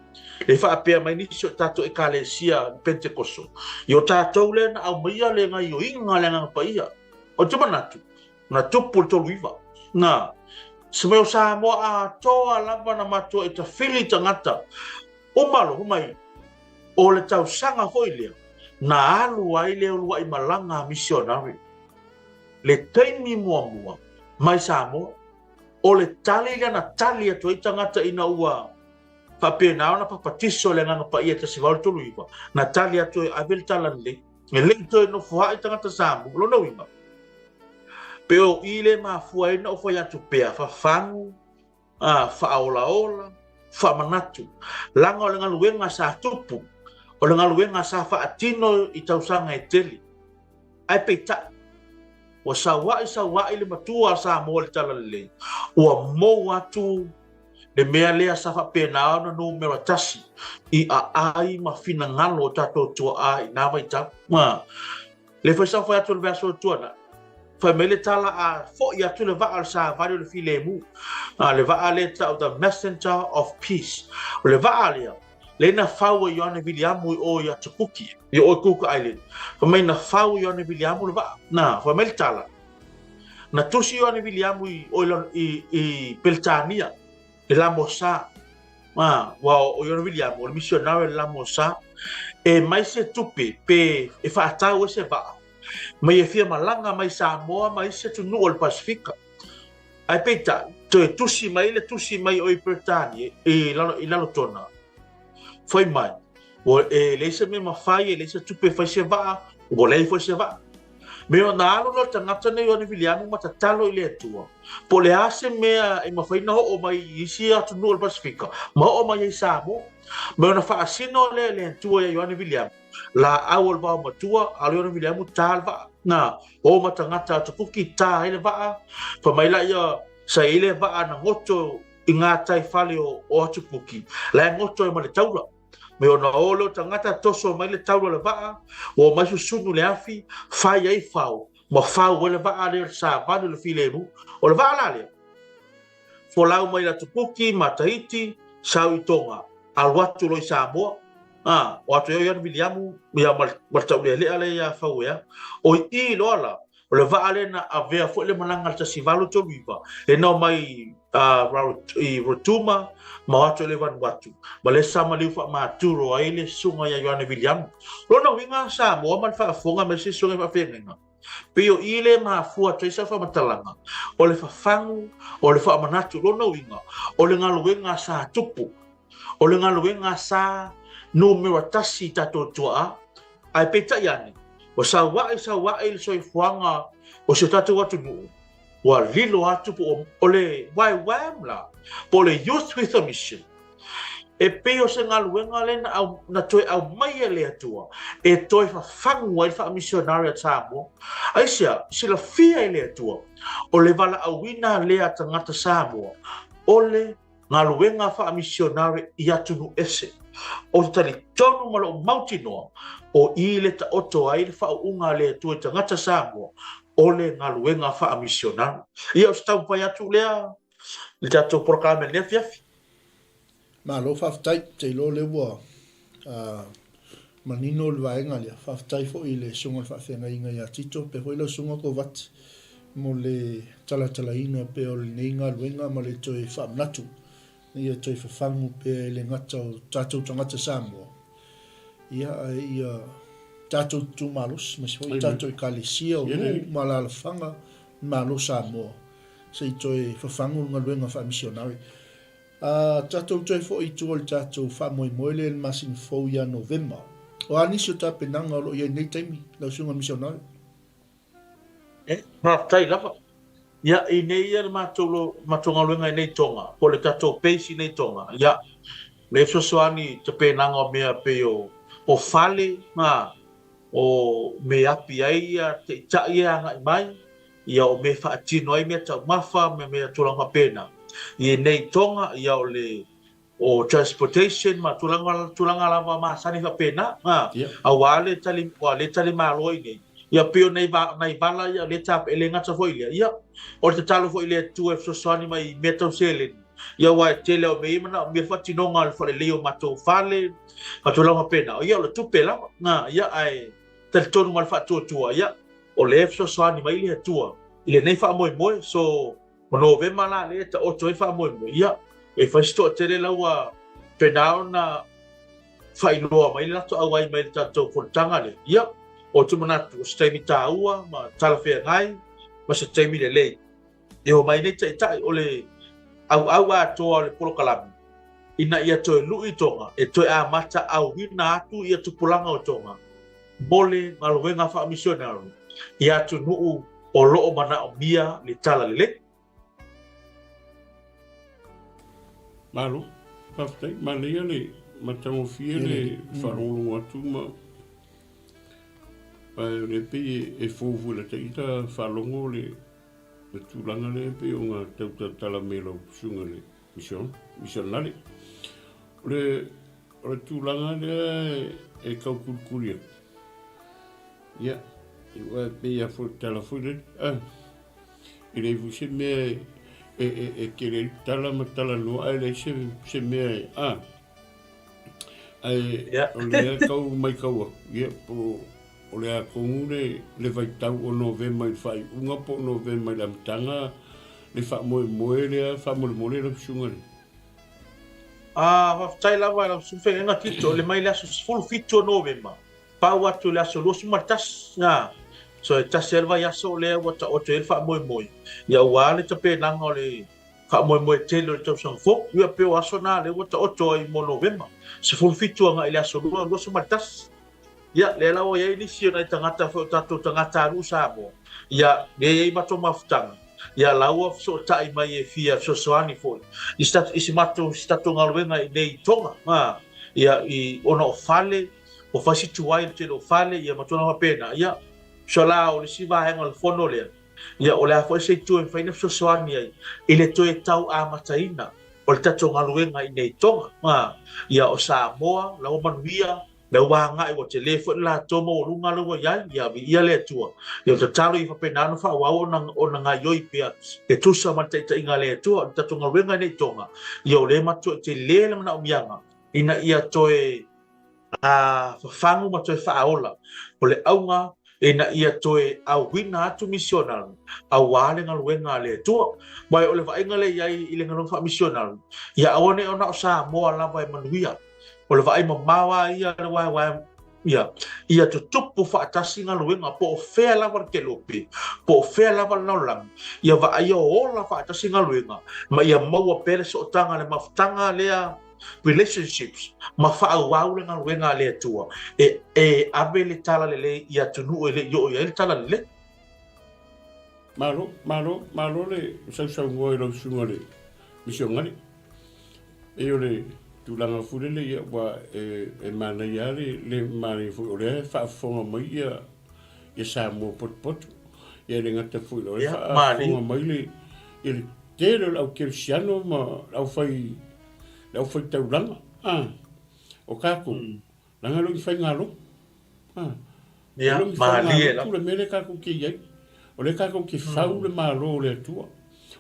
e faapea mai nisi o tatou ekalesia Pentekoso, i o tatou lea na aumaia le gaioiga a le Agaga Paia. Ou te manatu, na tupu le 39. Na, se mai o Samoa atoa lava na matua e tafili tagata uma alofa mai, o le tausaga foi lea, na alu ai le uluai malaga a misionari, le taimi muamua mai Samoa. O le tali lea na tali atu ai tagata ina ua faapena ona papatiso le Agaga Paia 1839, na tali atu ai, ave le talalelei, e le i toe nofoaʻi tagata Samoa. O lona uiga, pe o i le mafua ai na ou fai atu pea, fafagu, a, faaolaola, faamanatu, laga o le galuega sa tupu, o le galuega sa faatino i tausaga e tele. Ae peitai, ua sauaʻi sauaʻi le matua a Samoa i le talalelei, ua mou atu le mea lea sa faapena ona numera tasi i aai ma finagalo o tatou tuaa i na vaitau. Ma le foi sa fai atu le vaiaso tuanai, fai mai le tala a foʻi atu le vaa o le savali o le filemu, a le vaa lea tau The Messenger of Peace. O le vaa lea, Lea na fau e Ioane Viliamu i o i Atukuki, i o i Cook Island. Fai mai na fau e Ioane Viliamu le vaa. Na, fai mai le tala. Na tusi Ioane Viliamu i o i, i, i Peretania, le Lamosa. Ma, ua o Ioane Viliamu, o le misionare le Lamosa. E mai se tupe pe e faatau ai se vaa. Mai e fia malaga mai Samoa ma isi atunuu o le Pasifika. Ae peitai, toe tusi mai le tusi mai o i Peretania i lalo, i Lalotona. Fai mai, ua e leai se mea mafai, e leai se tupe e fai se vaa, ua leai foi se vaa. Me ona alu lea o le tagata nei o Ioane Viliamu ma tatalo i le Atua, po o le a se mea e mafai ona oo mai i isi atunuu o le Pasifika, ma oo mai ai i Samoa. Me ona faasino lea e le Atua ia Ioane Viliamu, laau o le vaomatua, a o le Ioane Viliamu ta le vaa. Na, o ma tagata atukuki ta ai le vaa, fai mai laia, sa i ai le vaa na goto i ngā tai fale o, o Atupuki, la e goto ai ma le taura. Me ona o lea o tagata toso mai le taura o le vaa, ua omai susunu le afi, fai ai fao, ma fau ai le vaa lea o le savali o le filemu. O le vaa la lea, folau mai le Atupuki ma Tahiti, sau i Tonga, alu atu loa i Samoa, a, o atu ai o Ioane Viliamu, ia ma le, ma le taulealea lea ia Fauea. O i i loa la, o le vaa lea na avea foi le malaga i le 1839, lea na omai i Rotuma ma o atu i le Vanuatu, ma lea sa maliu faamaturo ai le susuga ia Ioane Viliamu. O lona uiga, Samoa ma le faafofoga mai se susuga i faafeagaiga. Pei o i lea e mafua atu ai sau faamatalaga, o le fafagu, o le faamanatu, lona uiga, o le galuega sa tupu, o le galuega sa numera tasi i tatou tuaa, ae peitai ane, ua saua'i saua'i le soifuaga o si o tatou atunuu, ua lilo atu po o le YWAM la, po o le Youth with a Mission, E pei o se galuega lea na, au, na toe aumai e le Atua e toe fafagu ai le faamisionare a Samoa. Aisea, silafia e le Atua, o le valaauina lea a tagata Samoa, o le galuega faamisionare i atunuu ese. Ou te talitonu ma lou mautinoa, o i le taoto ai le faauuga a le Atua i tagata Samoa, o le galuega faamisionare. Ia, o se taumafai atu lea i le tatou polokalame i lenei afiafi. Malo faafetai, ou te iloa o lea ua manino le vaega lea. Faafetai foi i le Susuga i le Faafeagaiga ia Tito, faapea foi lau Susuga Kovati mo le talatalaina pea o lenei galuega ma le toe faamanatu ina ia toe fafagu pea e le gata o tatou tagata Samoa, ia ae ia tatou tutu malosi, aemaise foi tatou Ekalesia, o nuu ma alaalafaga, Malo Samoa, se i toe fafagu le galuega faamisionare. A tatou toe foi i tua i le tatou faamoemoe lea i le masina fou ia Novema. O a nisi o tapenaga o lo o i ai i lenei taimi, lau Susuga i le Misionare? E, faafetai lava. Ia, i nei ia le matou, lo, matou galuega i nei Tonga, po o le tatou base i nei Tonga, ia, le fesoasoani i tapenaga o mea pei o, o fale, ma, o mea api ai ia taitai e agai mai, ia o mea e faatino ai mea taumafa ma mea tulaga faapena. I nei Tonga, ia o le o transportation ma tulaga, tulaga lava masani faapena, a, yeah. Aua le tali, ua le tali malo i nei. Ia pei o nei, va, nei vala ia le tape, e le gata foi lea. Ia, o le tatalo foi le Atua e fesoasoani mai i mea tau seleni. Ia aua e tele o mea ia manaomia le faatinoga o le faalelei o matou fale, ma tulaga faapena. Ia o le tupe lava, na, ia ae talitonu ma le faatuatua, ia o lea e fesoasoani mai le Atua i lenei faamoemoe. So, o Novema la lea e taoto ai le faamoemoe, ia e fai se toatele la ua faapena ona faailoa mai le latou auai mai i le tatou fonotaga lea. Ia, ou te manatu o se taimi taua ma talafeagai ma se taimi lelei. E o mai nei taitai o le auau atoa o le polokalame ina ia toe lui Tonga e toe amata auina atu ia tupulaga o Tonga mo le galuega faamisionari i atunuu o lo o manaomia le talalelei. Malo, faafetai. Manaia le matagofie le faalogologo atu ma ae o lea pei e fou foi i lata ita faalogo le le tulaga lea pei ona tau talatala mai e lau susuga i le mission, missionary. O le, o le tulaga lea e tau kulikuli atu, ia, aua e pei lava foi o le tala foi lele, ah, e leai foi se mea e, e, e, e tele ai tala ma talanoa ae leai se, se mea e, ah, ae Yeah. o lea tau maitau atu, ia, po o le a tonu le, le vaitau o Novema i le faaiuga po o Novema i le amataga le faamoemoe lea faamolemole lau susuga le. Ah, faafetai lava i lau susuga Feagaiga Tito, le mai le aso 17 o Novema, pau atu i le aso 21, na. So e tasi ai le vaiaso o lea ua taoto ai le faamoemoe, ia aua le tapenaga o le faamoemoe tele o le tausaga fou. Ia pei o aso na lea ua taoto ai mo Novema, 17 agai i le aso 2, 21. Ia, lea la ua i ai nisi o nai tagata foi o tatou tagatanuu Samoa, ia, lea e i ai matou mafutaga, ia la ua fesootai mai e fia fesoasoani foi i se i se matou, se tatou galuega i inei i Tonga, a, ia, i, ona o fale, ua fai si tuai i le tele o fale, ia ma tulaga faapena, ia, tusa la o le isi vaega o le fono lea, ia, o le a foi se itu e mafai ona fesoasoani ai i le toe tau amataina o le tatou galuega i inei i Tonga, a, ia, o Samoa, la ua manuia, Lea ua agai, ua tele foi le latou maualuga lea ua i ai, ia viia le Atua. Ia o le tatalo ia faapena ona faaauau ona, ona gaioi pea e tusa ma le taitaiga a le Atua. O le tatou galuega i nei Tonga, ia o lea e matuai tele le manaomiaga ina ia toe a, fafagu ma toe faaola. O le auga ina ia toe auina atu misionari aua le galuega a le Atua. Ma o le vaaiga lea i ai i le galuega faamisionari, ia aua ne i ona o Samoa lava e manuia. O le vaai mamao lava ia a le waewae Ia, ia tutupu faatasi galuega po o fea lava le kelope, po o fea lava le lalolagi, ia vaaia o ola faatasi galuega ma ia maua pea le sootaga le mafutaga lea relationships ma faaauau le galuega a le Atua e, e ave le talalelei i atunuu e le i oo i ai le talalelei. Malo, malo, malo le sausaunoa i lau susuga i le misionari. E o le tulaga foi lele ia ua e, e manaia lava le, le manaia foi o lea e faafofoga mai ia ia Samoa potopoto. Ia e le gata foi o lea e faafofoga mai le ia le tele o le au kerisiano ma le aufai le aufaitaulaga a o tatou mm. leaga e le o ni faigalotu a Ia, malie lava. Le mea lea tatou te i ai. O lea tatou te fau le Malo o le Atua.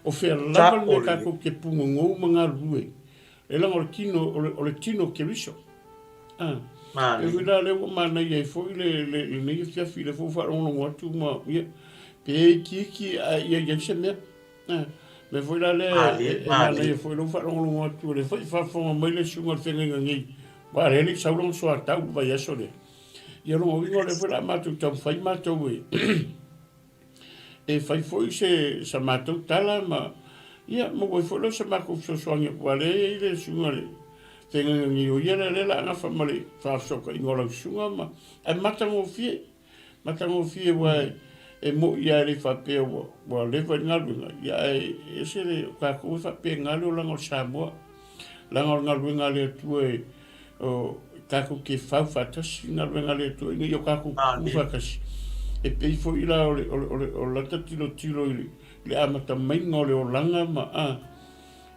O fea lava le mea tatou te pugogou ma galulue. E leaga o le tino, o le, o le tino o Keriso. Ah. E ui la lea ua manaia ai foi le, le, lenei afiafi, lea foi ua faalogologo atu ma, ia, pe itiiti ae ia i ai se mea. Ah. Mea foi la lea e, e manaia foi lou faalogologo atu, o lea foi e faafofoga mai le susuga i le feagaiga nei, aua o lea e le i sau lona soatau i le vaiaso lea. Ia lona uiga o lea foi o le a matou taumafai matou e e fai foi se sa matou tala ma ia maua ai foi lea o se matou fesoasoani atu aua o lea e i ai le susuga i le feagaiga nei o ia lea o le a gafa ma le faafesootaiga o lau susuga ma ae matagofie matagofie aua e moni lava e le faapea ua ua leva i le galuega ia ae ese le o tatou e faapena le olaga o le Samoa leaga o le galuega a le Atua e O tatou te fau faatasi i galuega a le Atua ina ia o tatou tutu faatasi. E pei foi la o le, o le, o le, o lata tilotilo i le, i le amata maiga o le olaga ma a,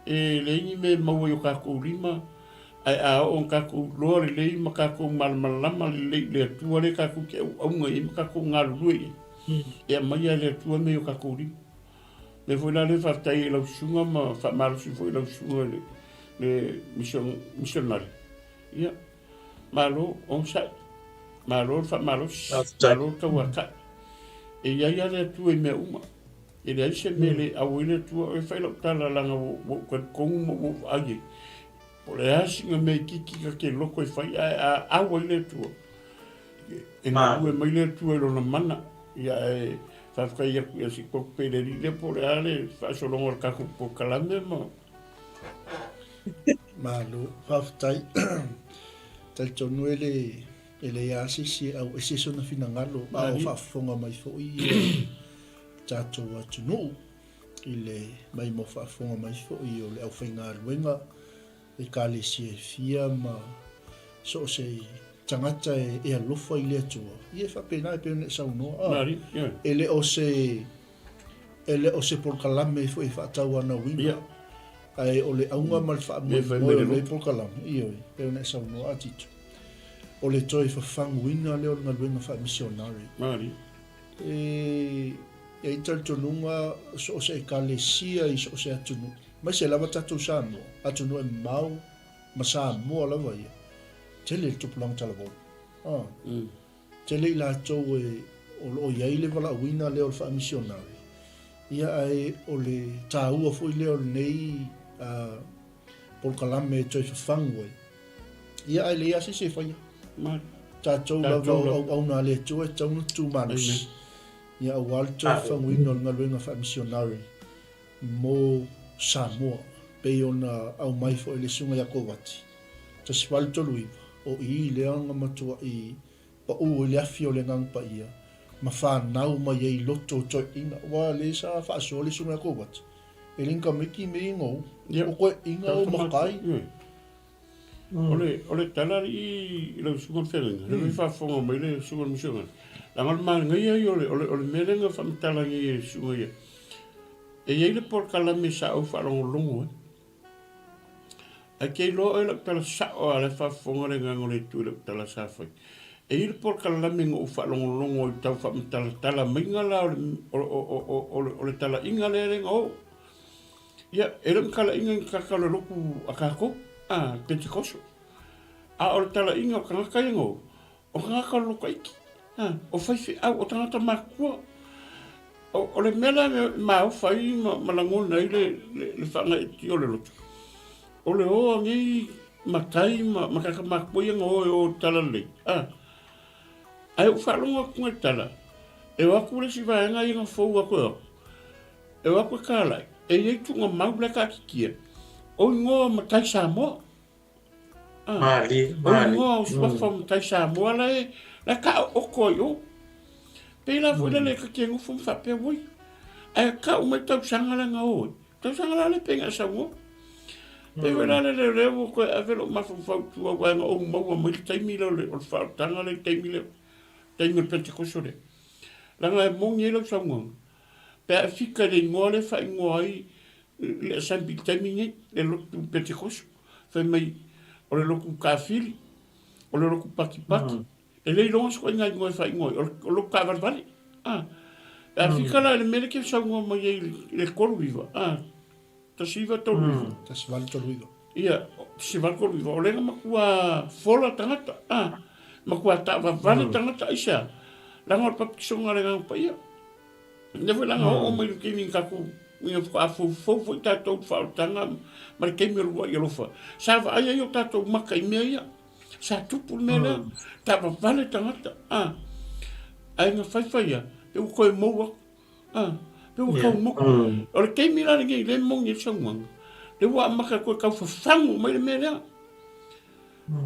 e leai ni mea e maua i o tatou lima, ae a oo ina tatou iloa lelei ma tatou malamalama lelei i le Atua lea tatou te auauna i ai ma tatou galulue i ai, e aumaia e le Atua mea i o tatou lima. Lea foi la lea faafetai i lau susuga ma faamalosi foi i lau susuga i le le misionari. Ia, malo onosai, malo le faamalosi, malo le tauatai. E i ai lava le Atua i mea uma. E leai se mea e le au ai le Atua. E fai lau tala leaga ua ou talitonu ma ua ou vaai ai. Po o le a sina mea itiiti ta te loto e fai ae a au ai le Atua, e galue mai le Atua i Lona mana. Ia ae faafetai atu ia Sikoku pe le alii lea po o le a le faasologa o le tatou polokalame ma Malo, faafetai. Talitonu e le e leai lava se isi e auese sona finagalo a o faafofoga mai foi ia tatou atunuu i le mai mo faafofoga mai foi o le aufaigaluega Ekalesia e fia ma so o se tagata e alofa i le Atua, ia e faapena e pei ona e saunoa. E le o se e le o se polokalame foi e faatauanauina, ae o le auga ma le faamoemoe o lenei polokalame, ioe, e pei ona e saunoa a Tito, o le toe fafaguina lea o le galuega faamisionare. E i ai talitonuga so o se Ekalesia i so o se atunuu, Aemaise lava tatou Samoa, atunuu e mamao ma Samoa lava ia, tele le tupulaga talavou. Ah. Tele i latou e o lo o i ai le valaauina lea o le faamisionare, ia ae o le taua foi lea o lenei polokalame e toe fafagu ai. Ia ae leai lava se isi e faia. Tatou lava o auauna a le Atua e tatau ona tutu malosi. Ia aua le toe fafaguina o le galuega faamisionare. mo Samoa, pei ona aumai foi e le Susuga ia Kovati, 1839, o i lea na matuai pau ai le afi o le Agaga Paia ma fanau mai ai i loto o toeaiina. Aua o lea sa faasoa le Susuga ia Kovati, e le ni tamaiti mea ia na ou, o toeaiina o matai. O le, o le tala alii i lau susuga le feagaiga, lea foi faafofoga mai le susuga le misionari, leaga o le manaia ia o le, o le, o le mea lea na faamatala nei e le susuga ia, e i ai le polokalame sa ou faalogologo ai. Ae te iloa oe lau tala sao lava o la e faafofoga le agaga o le Atua i lau tala sa fai. E i ai le polokalame na ou faalogologo ai i tau faamatalatala maiga la o le, o, o, o, o, o le, o le talaiga lea na oo. Ia, e le o ni talaiga ni tagata o le lotu a tatou, a, Pentekoso. A o le talaiga o tagata ia no, o tagata o le lotoiti, a, o faifeau, o tagata matutua. O, o le mea la e maofa ai ma, ma lagona ai le, le, le faagaeetia o le loto, o le o a nei matai ma, ma tagata matutua ia na o e o i le talalelei, a. Ae ou faalogo atu nai tala, e o atu le isi vaega ia na fou atu e o atu, e o atu e kalai, e i ai tuugamau la e taatitia, o igoa o matai Samoa. Ah, Malie, o malie. igoa o suafa o matai Samoa la e, la e taooto ai i o. Pei la foi lele ta te nofo ma faapea, oi, ae tau mai tausaga la na o ai. Tausaga la lea pe na e saunoa. Pei foi la lele o lea ua toe ave lou mafaufau i tua aua na ou maua mai le taimi lea o le faaolataga lea i le taimi lea, taimi o le Penetekoso lea. Leaga e moni ai lau saunoaga, pe a e fika i le igoa lea e faaigoa ai le Assembly i le taimi lenei, le lotu Penetekoso, fai mai o le lotu kafili, o le lotu patipati, E le iloga se ituaiga igoa e faaigoa ai, o le lotu taavalevale. A, pe a fika la i le mea lea e te saunoa mai ai i le 39, a, 1939. 1839. Ia, 1839, o lea na matua fola tagata, a, matua taavavale tagata, aisea? Leaga o le papatisoga a le Agaga Paia. Lea foi la na oo mai i le taimi na tatou, ina faatoa foufou foi tatou i le faaolataga ma le taimi o le uluai alofa, sa vaai ai o tatou maka i mea ia. Sa tupu le mea lea, taavavale tagata, a, ae na faifai lava, pe ua toe mou atu, a, pe ua tau mou. O le taimi la lenei, lea e moni ai le saunoaga, lea ua amata toe tau fafagu mai le mea lea.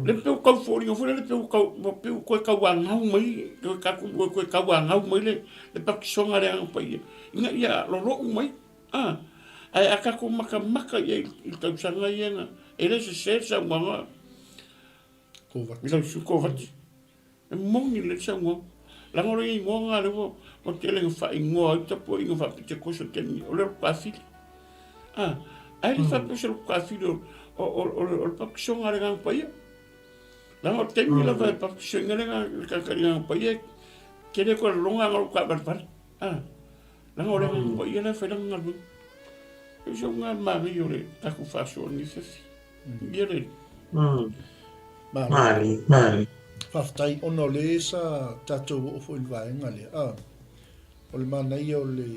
Lea pei ua tau foliga foi lele, pei ua tau, pei ua toe tauanau mai, toe tatou, ua toe tauanau mai le, le baptisoga a le Agaga Paia, ina ia lolo'u mai, a. Ae a tatou matamata i ai i le tausaga ia na, e le sese le saunoaga Kovati. I lau sui Kovati. E moni lelei le saunoaga. Leaga o le igoa lena lea ua ua tele ina faaigoa ai tapuaiga faa-Petekoso i le taimi nei, o le Lukafili. A, ae le faapea o se Lukafili o, o, o, o, o le baptisoga a le Agaga Paia. Leaga o le taimi lava e baptisoina le Agaga, le tagata i le Agaga Paia, e tele atu e lologa ana lou taavalevale. A, leaga o le Agaga Paia la e fai lana galuega. E se uga manaia o le tatou faasoa i lenei afiafi. Ia le. Mali, mali. Faafetai ona o lea sa tatou oo foi i le vaega lea. A, o le manaia o le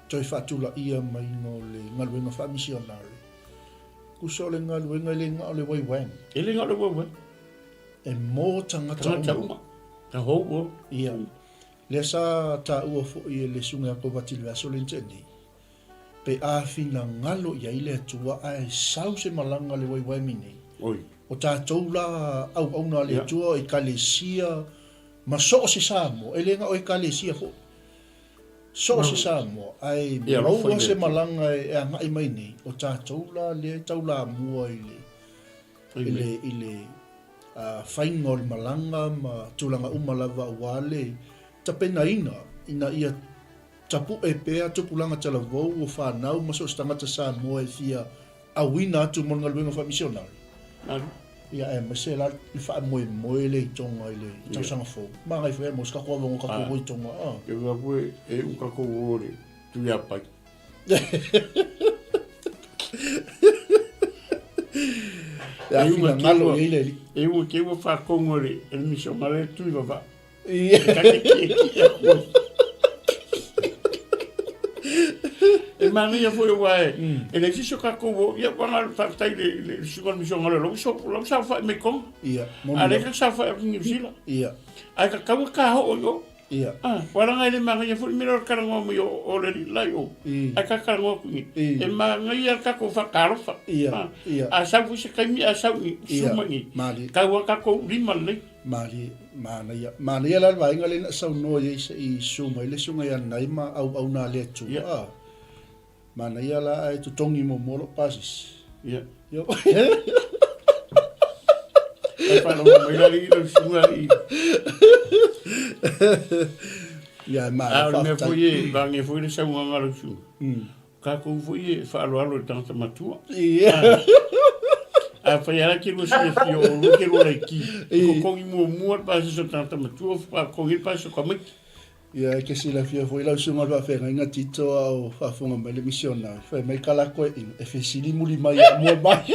toe faatulaia maiga o le galuega faamisionare. Tusa o le galuega e le na o le waiwang. E le na o le waiwang. E mō tagata uma. Tagata uma. The whole world. Ia. Lea sa taua foi e le Susuga ia Kovati i le vaiaso lea na tea nei. Pe a finagalo i ai le Atua ae sau se malaga a le waiwaimi nei. Oi. O tatou la auauna a le Atua, o Ekalesia ma so o se Samoa, e le na o Ekalesia foi. So o se Samoa, ae maua se malaga e agai mai nei, o tatou la lea e taulamua i le, i le, i le faiga o le malaga ma tulaga uma lava aua le tapenaina ina ia Tapu'e pea tupulaga talavou o fanau ma so o se tagata Samoa e fia auina atu mo le galuega faamisionare. Alu. Ia aemaise la le faamoemoe le itoga i le tausaga fou. Magai foi mo se tatou avanoa tatou o itoga a. Ke ua koe e u tatou o le Tuiapai. E a finagalo i ai le Alii. E ua ke ua whakongo le e le misionare le tui vava. Ia. E kake ki e ki a koe. E manaia foi aua e, e leai se isi o tatou o, ia ua na faafetai i le, le susuga o le misionare o lau uso, o lau saofai mai Tonga. Ia, moni A lea lava. ka saofai atu i Niu Sila. Ia. Ae tatau ona ta oo i o. Ia. Ah, ua leaga e le manaia foi le mea lea o le talanoa mai o, o le alii la i o. Ae ta talanoa atu i nei. E manaia le tatou faatalofa. Ia, Ah, ia. a sau foi se taimi ae sau i, Ia, susu mai i nei. malie. Tau a tatou lima lelei. Malie, manaia. Manaia la le vaega lea na saunoa i ai se i susu mai le susuga ia Nai ma auauna a le Atua. Ia. Ah, manaia la ae totogi muamua lou pasese. Ia. Ia. Ai faalogo mai la alii lau susuga i. Ia, malo, A o le mea faafetai. foi e vagia foi le saunoaga a lau susuga. Tatou foi e faaaloalo i le tagata matua. Ia. A fai lava ke lua silafia o lua ke lua laiti. E totogi muamua le pasese o le tagata matua faatoa totogi ai le pasese o tamaiti. Ia, e te silafia foi lau susuga o le faafeagaiga Tito a o faafofoga mai le misionari, fai mai ka lako e ina, e fesili muli mai ia mua mai.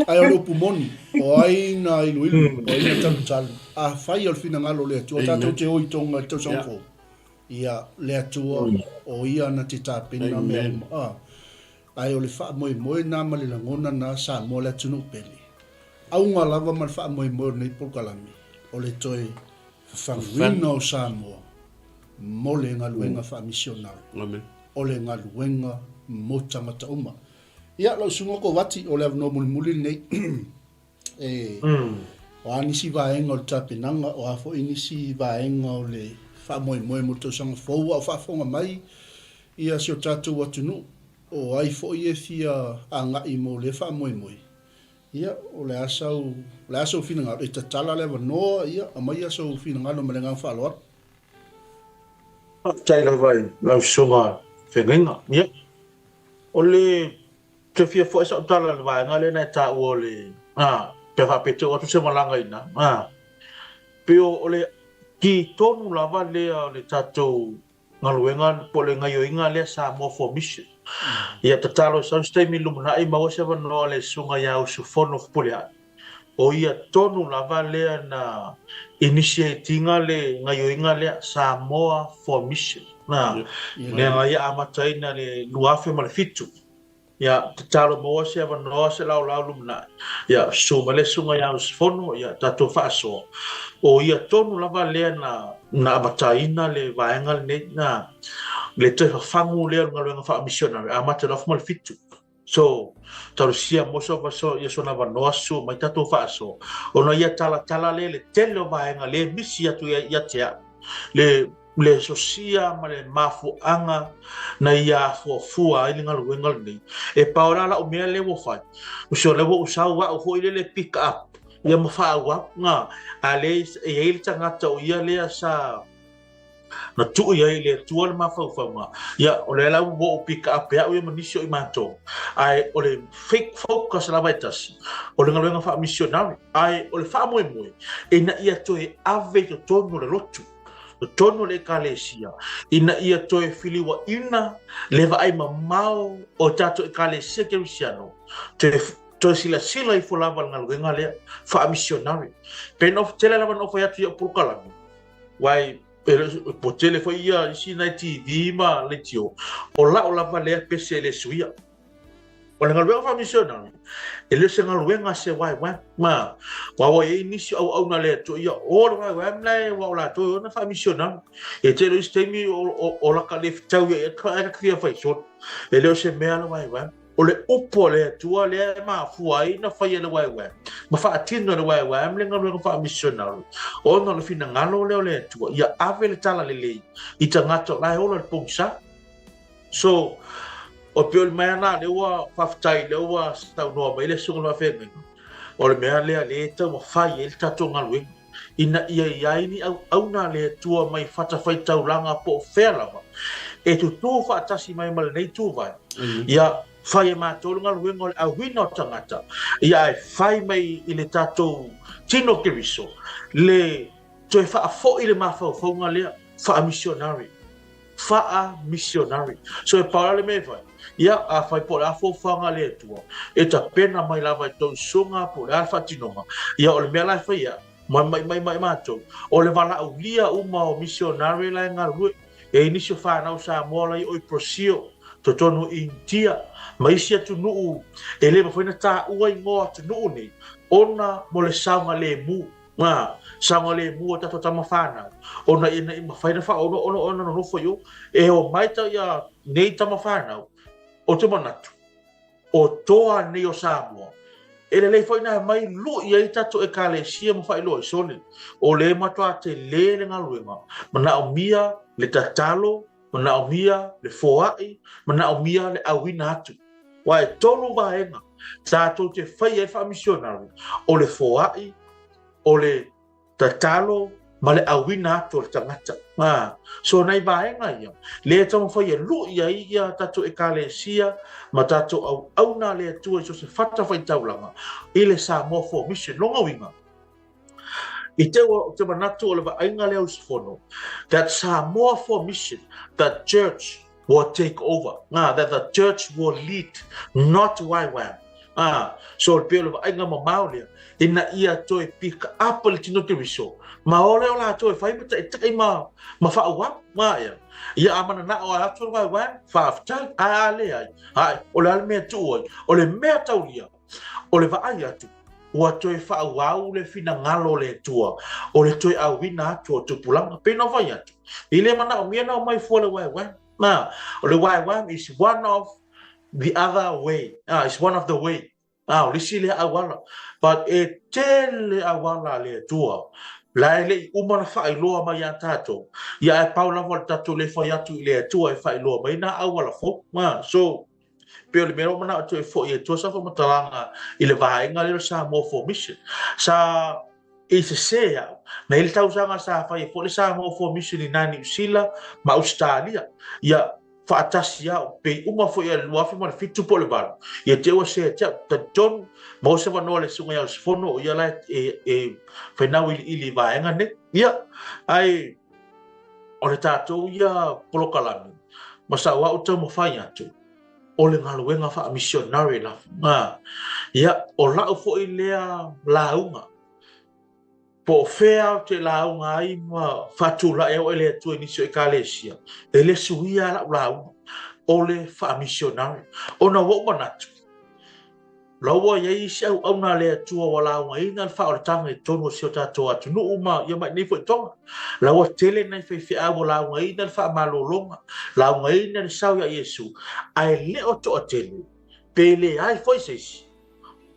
Ae o le upu moni, o ai na iluilu, o ai na talutalu. Afai o le finagalo o le Atua, tatou te o i Tonga i le tausaga fou, ia, le Atua, o Ia na te tapena mea uma. Ae o le faamoemoe na ma le lagona na, Samoa le atunuu pele. auga lava ma le faamoemoe o lenei polokalame, o le toe fafaguina o Samoa mo le galuega faamisionare, o le galuega mo tagata uma. Ia, lau Susuga Kovati, o le avanoa mulimuli lenei. E, o a nisi vaega o le tapenaga, o a foi nisi vaega o le faamoemoe mo le tausaga fou, a o faafofoga mai ia si o tatou atunuu, o ai foi e fia agai mo lea faamoemoe, ia, o le a sau, o le a sou finagalo, e tatala le avanoa, ia, aumaia sou finagalo ma le agaga faaaloalo. Faafetai lava i lau Susuga Feagaiga. Ia, o le Toe fia foi sau tala i le vaega lea na e taua o le, a, pe faapea te oo atu se malaga i ina, a, pei o le ki tonu lava lea o le tatou galuega po o le gaioiga lea Samoa for Mission. Ia tatalo e sau se taimi i le lumanai maua se avanoa le susuga ia Usufono Fepuleai. O ia tonu lava lea na initiate ina le gaioiga lea Samoa for Mission. A, lea na ia amataina i le 2007. Ia, tatalo maua se avanoa se laolao lumanai. Ia, susu mai le susuga ia Usufono, ia, tatou faasoa. O ia tonu lava lea na, na amataina le vaega lenei, na, le toe fafagu lea o le galuega faamisionare, amata i le 2007. So, talosia mo so, so, ia sona avanoa susu mai tatou faasoa. Ona ia talatala lea le tele o vaega lea misi atu ia, ia te au. Le, le sosia ma le mafuaaga na ia afuafua ai le galuega lenei. E pau la lau mea lea ua fai, o se o lea ua ou sau au foi lele pick up ia ma faaauau nga, a le e i ai le tagata o ia lea sa na tuu i ai i le Atua le mafaufauga, ia o lea la ua ou pick up e au ia ma nisi o i matou. Ae o le fake focus lava e tasi, o le galuega faamisionare, ae o le faamoemoe ina ia toe ave i totonu o le lotu. totonu o le Ekalesia, ina ia toe filiuaina le vaai mamao o tatou Ekalesia Kerisiano, toe, toe silasila ifo lava le galuega lea, faamisionare. Pe na tele lava na ou fai atu i au polokalame, wai, po tele foi ia isi nai TV ma leitio, o lau lava lea pese e le suia. O le galuega faamisionare, e le o se galuega a se YWAM. Ma, aua ua i ai nisi o auauna a le Atua, ia, o le YWAM la e, ua o latou e ona faamisionare. E tele o isi taimi o, o, o laka le fetau ia, e ka fia fai solo. E le o se mea le YWAM. O le upu a le Atua lea e mafua ai na faia le YWAM, ma faatino e le YWAM le galuega faamisionare, ona o le finagalo lea o le Atua, ia ave le talalelei i tagata o la e ola i le pogisa. So, o pei o le mea lena lea ua faafetai lea ua saunoa mai le Susuga i le Faafeagaiga, o le mea lea lea e taumafai ai le tatou galuega, ina ia i ai ni auauna a le Atua mai fatafaitaulaga po o fea lava, e tutū faatasi mai ma lenei tuvae, ia fai e matou le galuega o le auina o tagata, ia ae fai mai i le tatou tino Keriso le toe faafoi le mafaufauga lea faa-missionary. Faa-missionary. So e pau la le mea e fai, ia, afai po o le a fuafuaga a le Atua, e tapena mai lava i tou susuga po o le a le faatinoga, ia o le mea la e fai ai, ma mai mai mai matou, o le valaaulia uma o missionary la e galulue. E i ai nisi o fanau Samoa la i o i Brazil, totonu i Initia, ma isi atunuu e le mafai ona taua igoa o atunuu nei, ona mo le saogalemu. Ngā, saogalemu o tatou tama whānau, ona ina i mawhai na whaono ono ona nonofo i o, e o mai ta ia nei tama whānau, o te manatu, o toa nei o Samoa, e lelei foi na mai lui ai tatou ekalesia ma whailoa i sole, o le matoa te le le galuega, manaomia le tatalo, manaomia le foai, manaomia le auina atu. Aua e tolu vaega tatou te faia ai le faamisionari, o le foai, o le tatalo ma le auina atu o le tagata. A, so nai vaega ia, lea e taumafai e lui ai ia tatou ekalesia ma tatou auauna a le Atua i so o se fatafaitaulaga i le Samoa for Mission. Lona uiga, I te ua te manatu o le vaaiga lea usufono, that Samoa for Mission, the church will take over, ngā, that the church will lead, not YWAM. Ā, so pei o le vaaiga mamao lea, ina ia toe pick up le tino Keriso, ma ole o latou e whai ma taitai ma, ma whaauau, ngā ea. Ia a mananao a atu le YWAM, whaafetai, a a le ai, ai, o le a le mea tuu ai, o le mea taulia, o le vaai atu. Ua toe faaauau le finagalo o le Atua o le toe auina atu o tupulaga. Pei ona ou fai atu, e le manaomia ona omai fua le YWAM. A, o le YWAM is one of the other way. A, is one of the way. A, o le isi lea auala. But e tele auala a le Atua la e le i uma ona faailoa mai ia tatou, ia ae pau lava o le tatou le fai atu i le Atua e faailoa mai nā auala fou. A, so, pei o le mea lea ua manao e toe foi atua sau faamatalaga i le vaega lea o le Samoa for Mission. Sa i sese au, na i le tausaga sa fai ai foi le Samoa for Mission i na Niu Sila ma Ausetalia. Ia, faatasi au, pei uma foi i le 2007 po o le 8, ia te ua se te au, talitonu, maua se avanoa le susuga ia Usufono o ia la e, e fai nā iliili i vaega nei. Ia, ae o le tatou ia polokalame, ma sa au taumafai atu, o le galuega faamisionare lava. Ia, o lau foi lea lauga, po o fea ou te lauga ai ma faatulai au e le Atua i nisi o ekalesia, e le suia lau lauga, o le faamisionare. Ona ua ou manatu, La ua i ai isi auauna a le Atua ua laugaina le faaolataga i totonu o si o tatou atunuu ma ia mai nei foi toga. La ua tele nai faifeau ua laugaina le faamalologa, laugaina le sao iā Iesu, ae le o toatele, pe leai foi se isi,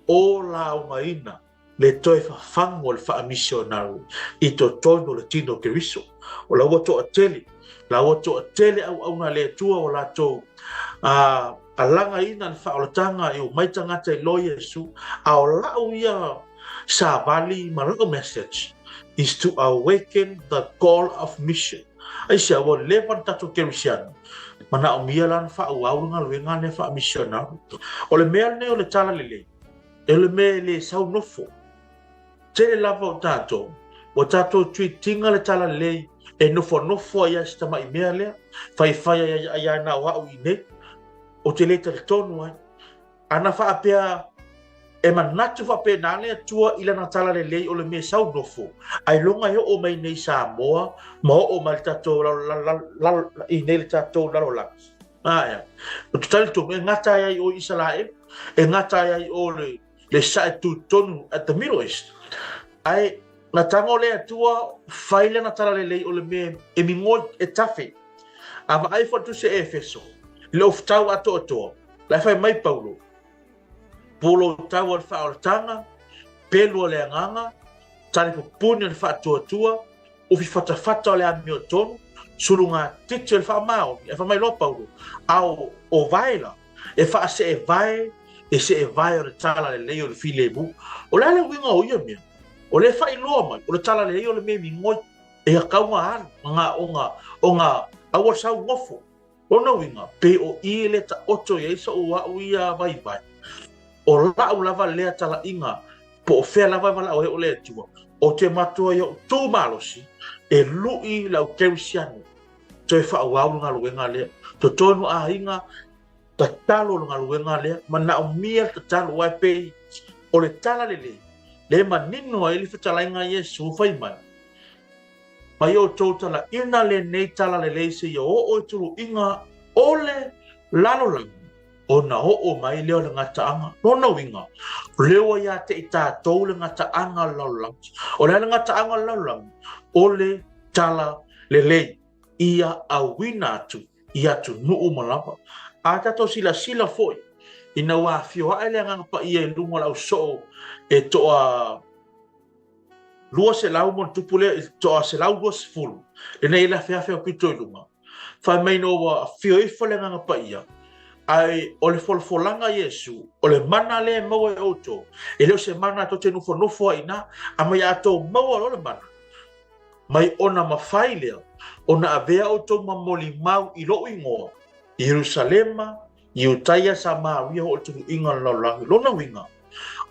o laugaina le toe fafagu o le faamisionari i totonu o le tino o Keriso. O la ua toatele, la ua toatele auauna a le Atua ua latou a alagaina le faaolataga e omai tagata i loa Iesu, a o lau ia savali ma lau message is to awaken the call of mission. Aisea, ua leva le tatou kerisiano, manaomia la ona faaauau le galuega lea faamisionari. O le mea lenei o le talalelei, E le mea e le sau nofo. Tele lava o tatou, ua tatou treat-ina le talalelei e nofonofo ai lava si tamai mea lea, faifai ai ai ai na o au i inei. Ou te le talitonu ai. Ana faapea e manatu faapena le Atua i lana talalelei o le mea e sau nofo, ailoga e oo mai nei i Samoa ma oo mai le tatou i nei le tatou lalolagi. Ae, ou te talitonu e gata ai ai o Isaraelu, e gata ai ai o le, le sae tutonu at the Middle East. Ae, na tago le Atua fai lana talalelei o le mea e migoi, e tafe. A vaai fo tusi e Efeso, i le ofutau atoatoa, la e fai mai Paulo, polo tau o le faaolataga, pelu o le agaga, tali pupuni o le faatuatua, ufi fatafata o le amiotonu, sulugatiti o le faamaoni, ae fai mai loa Paulo, a o, o vae la, e faaseevae, e seevae o le talalelei o le filemu. O le a le uiga o ia mea? O lea e faailoa mai, o le talalelei o le mea e migoi, e akauga alu, ma ngā, o ngā, o ngā aua sau nofo. Lona uiga, pei o i le taoto i ai soʻu aʻu ia vaivai. O laʻu lava lea talaiga, po o fea lava e valaau ai o le Atua, ou te matua i oʻu tu malosi e luʻi lau Kerisiano toe faaauau le galuega lea. Totonu aiga, tatalo le galuega lea, manaomia le tatalo, aua e pei o le tala lelei, lea e manino ai le fetalaiga a Iesu fai mai, Mai outou talaina lenei talalelei seia oo i tuluiga o le lalolagi, ona oo mai lea o le gataaga. Lona uiga, o lea ua ia te i tatou le gataaga o le lalolagi. O le a le gataaga o le lalolagi? O le talalelei ia auina atu i atunuu ma lava. A tatou silasila foi ina ua afio ae le Agaga Paia i luga o le ausoo e toa 200 ma ona tupu lea i toa 120, lenei le afeafe o pito i luga. Fai mai ina ua afio ifo le Agaga Paia, ae o le folafolaga a Iesu, o le mana lea e maua e outou, e le o se mana tou te nofonofo ai i ina, a mai a outou maua loa le mana, mai ona mafai lea ona avea outou ma molimau i lou igoa, i Ierusalema, Iutaia, Samaria, o le tuluiga o le lalolagi. Lona uiga,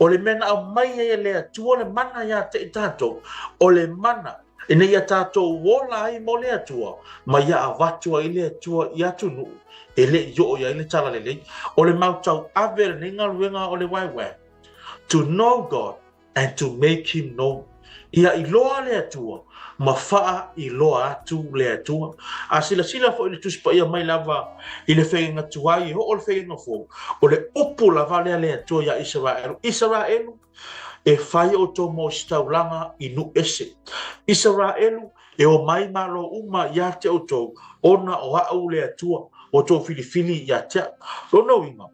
o le mea na aumai ai e le Atua le mana iā te i tatou, o le mana ina ia tatou ola ai mo le Atua, ma ia avatu ai le Atua i atunuu e le i oo i ai le talalelei. O le mau tauave o lenei galuega o le YWAM, to know God and to make him known. Ia iloa le Atua, ma faailoa atu le Atua. A silasila foi i le Tusi Paia mai lava i le Feagaiga Tuai e oo i le Feagaiga Fou, o le upu lava lea a le Atua iā Isaraelu, Isaraelu, e fai outou ma ositaulaga i nuu ese. Isaraelu, e omai malo uma ia te outou, ona o a'u le Atua, ua outou filifili ia te a'u. Lona uiga,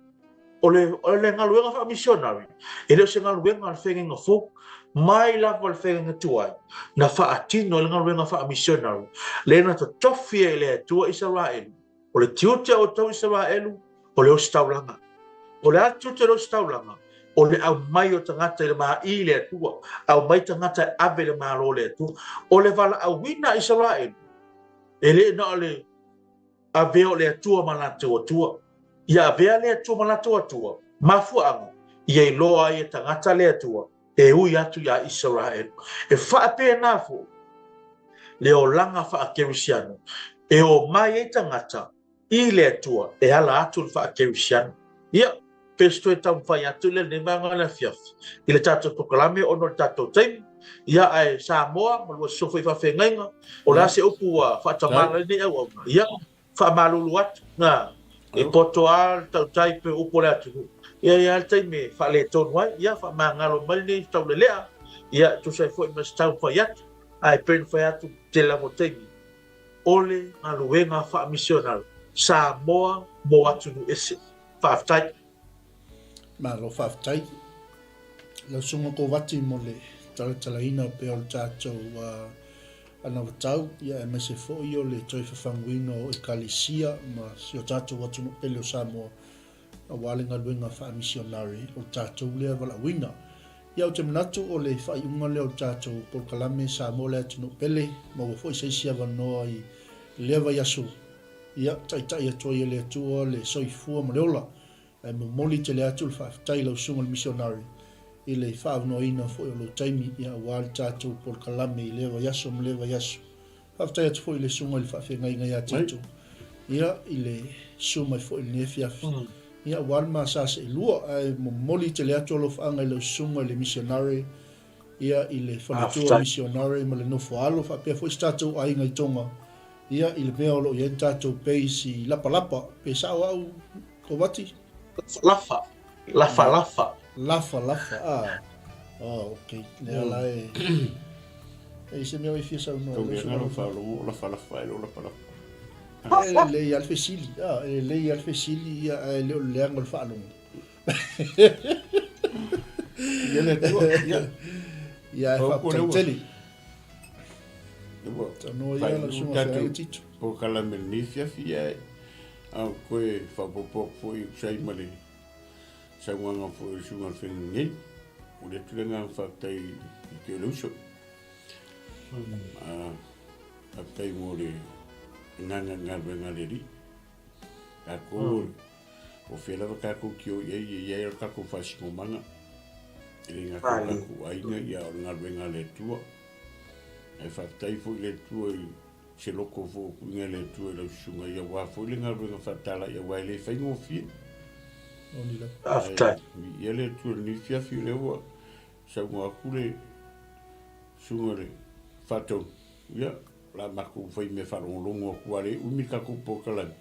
o le, o le galuega faamisionari, e le o se galuega a le feagaiga fou. Mai lava le feagaiga tuai, na faatino ai le galuega faamisionari, lea na totofi ai e le Atua Isaraelu. O le tiute o outou Isaraelu, o le ositaulaga. O le a le tiute o le ositaulaga? O le aumai o tagata i le ma'i i le Atua, aumai tagata e ave i le Malo o le Atua. O le valaauina a Isaraelu, e le na o le avea o le Atua ma latou Atua. Ia avea le Atua ma latou Atua, mafuaaga, ia iloa ai e tagata le Atua e ui atu iā Isaraelu. E faapena foi le olaga faakerisiano e omai ai tagata i le Atua e ala atu le faakerisiano. Ia, pe se toe taumafai atu lea i lenei vaega o le afiafi i le tatou polokalame ona o le tatou taimi. Ia, ae Samoa ma lua susu foi i faafeagaiga, o le a se upu ua faatamala ai lenei auauna? Ia, faamalulu atu, na, e poto lava le tautai pei o upu o le atunuu. Ia, e i ai lava le taimi e faaletonu ai. Ia, faamagalo mai lenei taulelea, ia, e tusa ai foi ma se taumafai atu. Ae pei ona fai atu i le tele lava o taimi, o le galuega faamisionari Samoa mo atunuu ese. Faafetai. Malo faafetai. Lau Susuga Kovati mo le talatalaina pea o le tatou anavatau, ia aemaise foi o le toe fafaguina o Ekalesia ma si o tatou atunuu pele o Samoa aua le galuega faamisionare o le tatou lea valaauina. Ia ou te manatu o le faaiuga lea o le tatou polokalame Samoa le atunuu pele, maua foi se isi avanoa i lea vaiaso, ia taitai atu ai e le Atua le soifua ma le ola. Ae momoli tele atu le faafetai i lau susuga i le misionare i le faaavanoaina foi o lou taimi ia aua le tatou polokalame i lea vaiaso ma lea vaiaso. Faafetai atu foi i le susuga i le faafeagaiga ia Tito ia i le susu mai foi i lenei afiafi ia aua le ma sa seelua. Ae momoli tele atu alofaaga i lau susuga i le misionare ia i le faletua misionare ma le nofo alo faapea foi si tatou aiga i Tonga ia i le mea o lo o i ai le tatou base i Lapalapa pe sao au Kovati? Lafa, lafa, lafa. Lafa, lafa, ah. Oh, okay. Lea la e... E se mea o e fia saunoa. Tau mea ngalo whaalogo, lafa, lafa, e lo lapa, lapa. E lelei lava le fesili, ah, e lelei lava le fesili, ia, ae le o le leaga o le faalogo. Ia le Atua, ia. Ia, e faafetai tele. Ua Tanoa ia lau susuga feagai Tito. Polokalame lenei afiafi ia a o toe faaopoopo atu foi e tusa ai ma le saunoaga foi o le susuga i le Feagaiga nei. Momoli atu le agaga faafetai i te o le uso. Faafetai mo le agaga i le galuega a le Alii. Tatou o fea lava tatou te o i ai, e i ai le tatou faasinomaga. E le gata i tatou aiga, ia o le galuega a le Atua. Ae faafetai foi i le Atua i se loto foi o tuuina e le Atua i lau susuga ia aua foi le galuega faatalai aua e le faigofie. Faafetai. Viia le Atua i lenei afiafi o lea ua saunoa atu le susuga i le Faatonu, ia o le a matou fai mea faalogologo atu aua o lea e umi le tatou polokalame.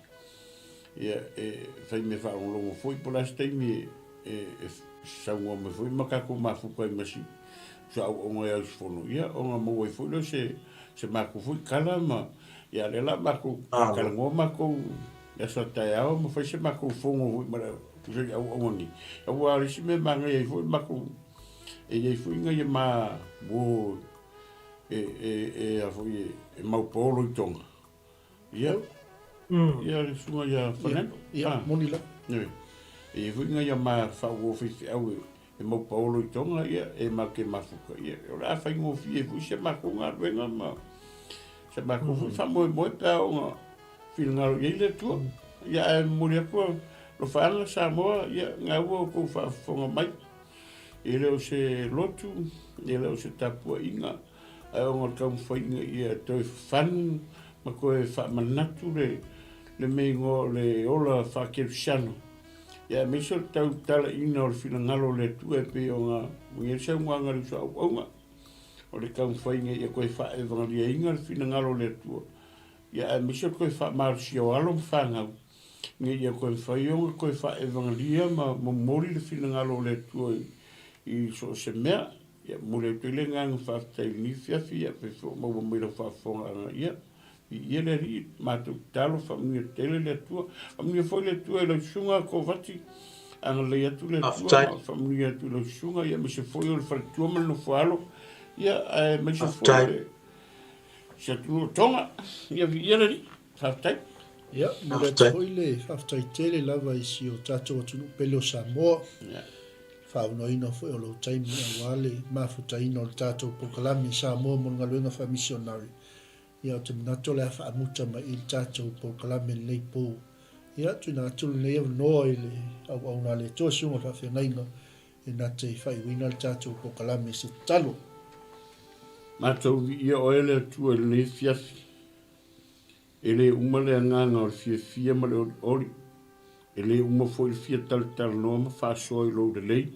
Ia e fai mea faalogologo foi po o le a se taimi e saunoa mai foi ma tatou mafuta ai ma si auauna e ausufono, ia ona maua ai foi lea o se se matou foi tala ma, ia lea la matou talanoa matou i aso a taeao ma fai se matou fono foi ma le tusa i auauna nei. Aua o le isi mea e manaia ai foi matou, e i ai foi nai ma uo e, e, e, a foi, e mau paolo i Tonga. Ia, ia le susuga ia Fernando. Ia, moni lava. E i ai foi nai ma faauo faifeau e, e mau paolo i Tonga, ia, e matou te mafuta, ia, o le a faigofie foi si a matou galuega ma si a matou foi faamoemoe pe a oo ina finagalo i ai le Atua. Ia, ae momoli atu alofaaga Samoa, ia, gaua outou faafofoga mai. E le o se lotu, e le o se tapuaiga, ae ona o le taumafaiga ia toe fafanu ma toe faamanatu le le mea igoa o le ola faakerisiano. Ia aemaise o le tau talaina o le finagalo o le Atua e pei ona i ai le saunoaga a le uso auauna. O le taumafaiga ia toe faaevagaliaina le finagalo o le Atua, ia aemaise o le toe faamalosia o alo ma fanau, ina ia toe mafai ona toe faaevagalia ma momoli le finagalo o le Atua i so o se mea. Ia momoli atu ai le agaga faafetai i lenei afiafi, ia faapea foi ona maua mai lau faafofogaaga. Ia, Viia le Alii, matou tatalo, faamanuia tele le Atua. Faamanuia foi le Atua i lau susuga Kovati, agalelei atu le Atua ma faamanuia atu i lau susuga, ia aemaise foi o le faletua ma le nofoalo, ia aemaise foi o le si atunuu o Tonga. Ia viia le Alii, faafetai. Ia, momoli atu foi le faafetai tele lava i si o tatou atunuu pele o Samoa. Ia. Faaaunoaina foi o lou taimi aua le mafutaina o le tatou polokalame Samoa mo le galuega faamisionare. Ia, ou te manatu o le a faamuta mai i le tatou polokalame i lenei po. Ia, tuuina atu lenei avanoa i le auauna a le Atua Susuga i le Faafeagaiga e na te faaiuina le tatou polokalame i se tatalo. Matou viia oe le Atua i lenei afiafi. E le uma le agaga o le fiafia ma le olioli. E le uma foi le fia talatalanoa ma faasoa i lou lelei.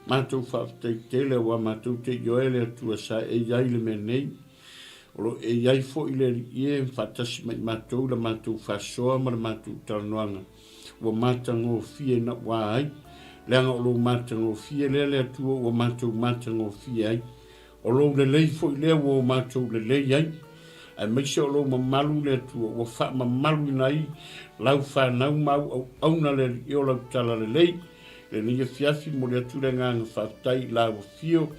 Matou faafetai tele aua matou te ioe le Atua sa e i ai i le mea nei. O lo o e i ai foi le Alii e faatasi ma i matou i la matou faasoa ma le matou talanoaga ua matagofie naua ai, leaga o lou matagofie lea le Atua ua matou matagofie ai. O lou lelei foi lea ua o matou lelei ai, aemaise o lou mamalu le Atua ua faamamaluina ai lau fanau ma au auauna le Alii o lau talalelei. I lenei afiafi, momoli atu le agaga faafetai i lau afio,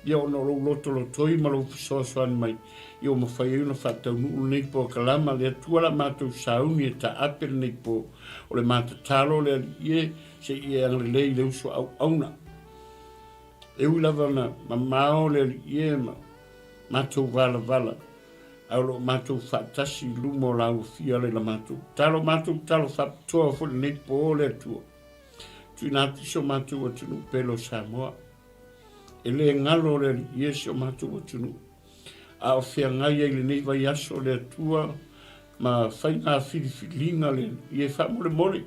ia ona o lou lotolotoi ma lou fesoasoani mai, ia ua mafai ai ona faataunuu lenei polokalama. Le Atua la matou sauni e taape lenei po, o le ma tatalo le Alii e, se i e agalelei i le uso auauna. E ui lava na mamao le Alii e ma matou valavala, ae o lo o matou faatasi i luma o lau afio ala i la matou tatalo. Matou tatalo faapitoa foi lenei po le Atua. Tuuina atu si o matou atunuu pele o Samoa. E le galo le Alii e si o matou atunuu. A o feagai ai lenei vaiaso le Atua ma faiga filifiliga le Alii e faamolemole.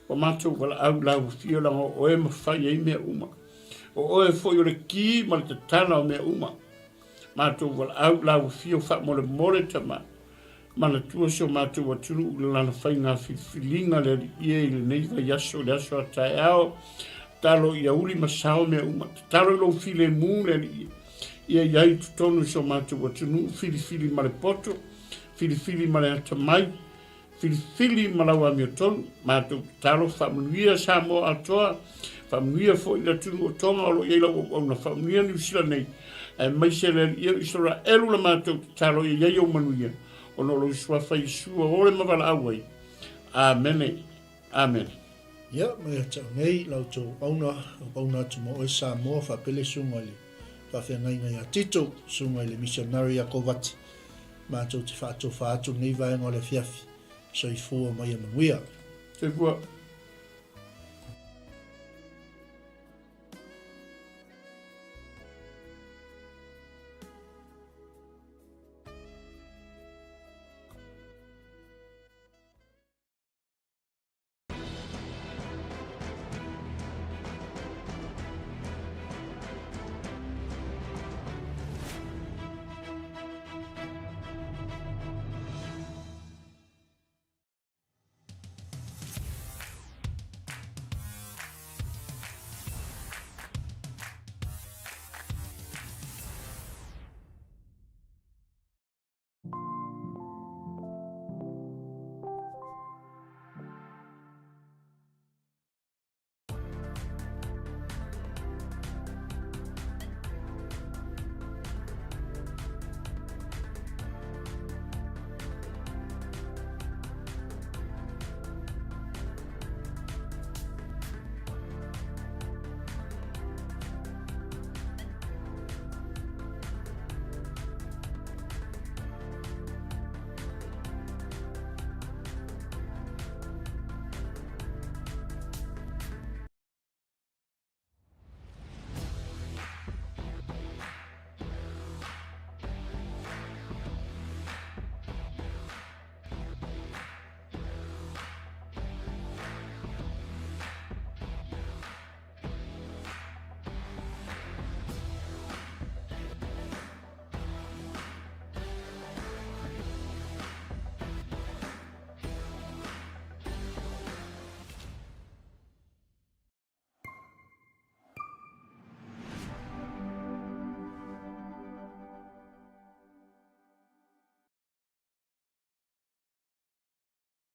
Ua matou valaau i lau afio leaga o oe mafai ai mea uma. O oe foi o le ki ma le tatala o mea uma. Matou valaau i lau afio faamolemole tama. Manatua si o matou atunuu i lana faiga filifiliga le Alii e i lenei vaiaso i le aso a taeao. Tatalo ia uli ma sao mea uma. Tatalo i lou filemu le Alii ia i ai i totonu i si o matou atunuu filifili ma le poto, filifili ma le atamai, Filifili ma lau amiotonu, matou tatalo faamanuia Samoa atoa, faamanuia foi le atunuu o Tonga o lo o i ai lau auauna, faamanuia Niu Sila nei, aemaise le Alii o Isaraelu la matou tatalo ia i ai ou manuia, ona o lou Suafa Iesu ua ole ma valaau ai. Amene. Amene. Ia, ma ia te au nei, la outou auauna, auauna atu ma oe Samoa, faapea le susuga i le faafeagaiga ia Tito, susuga i le misionari ia Kovati, Matou te faatofa atu lenei vaega o le afiafi. Soifua ma ia manuia. Soifua.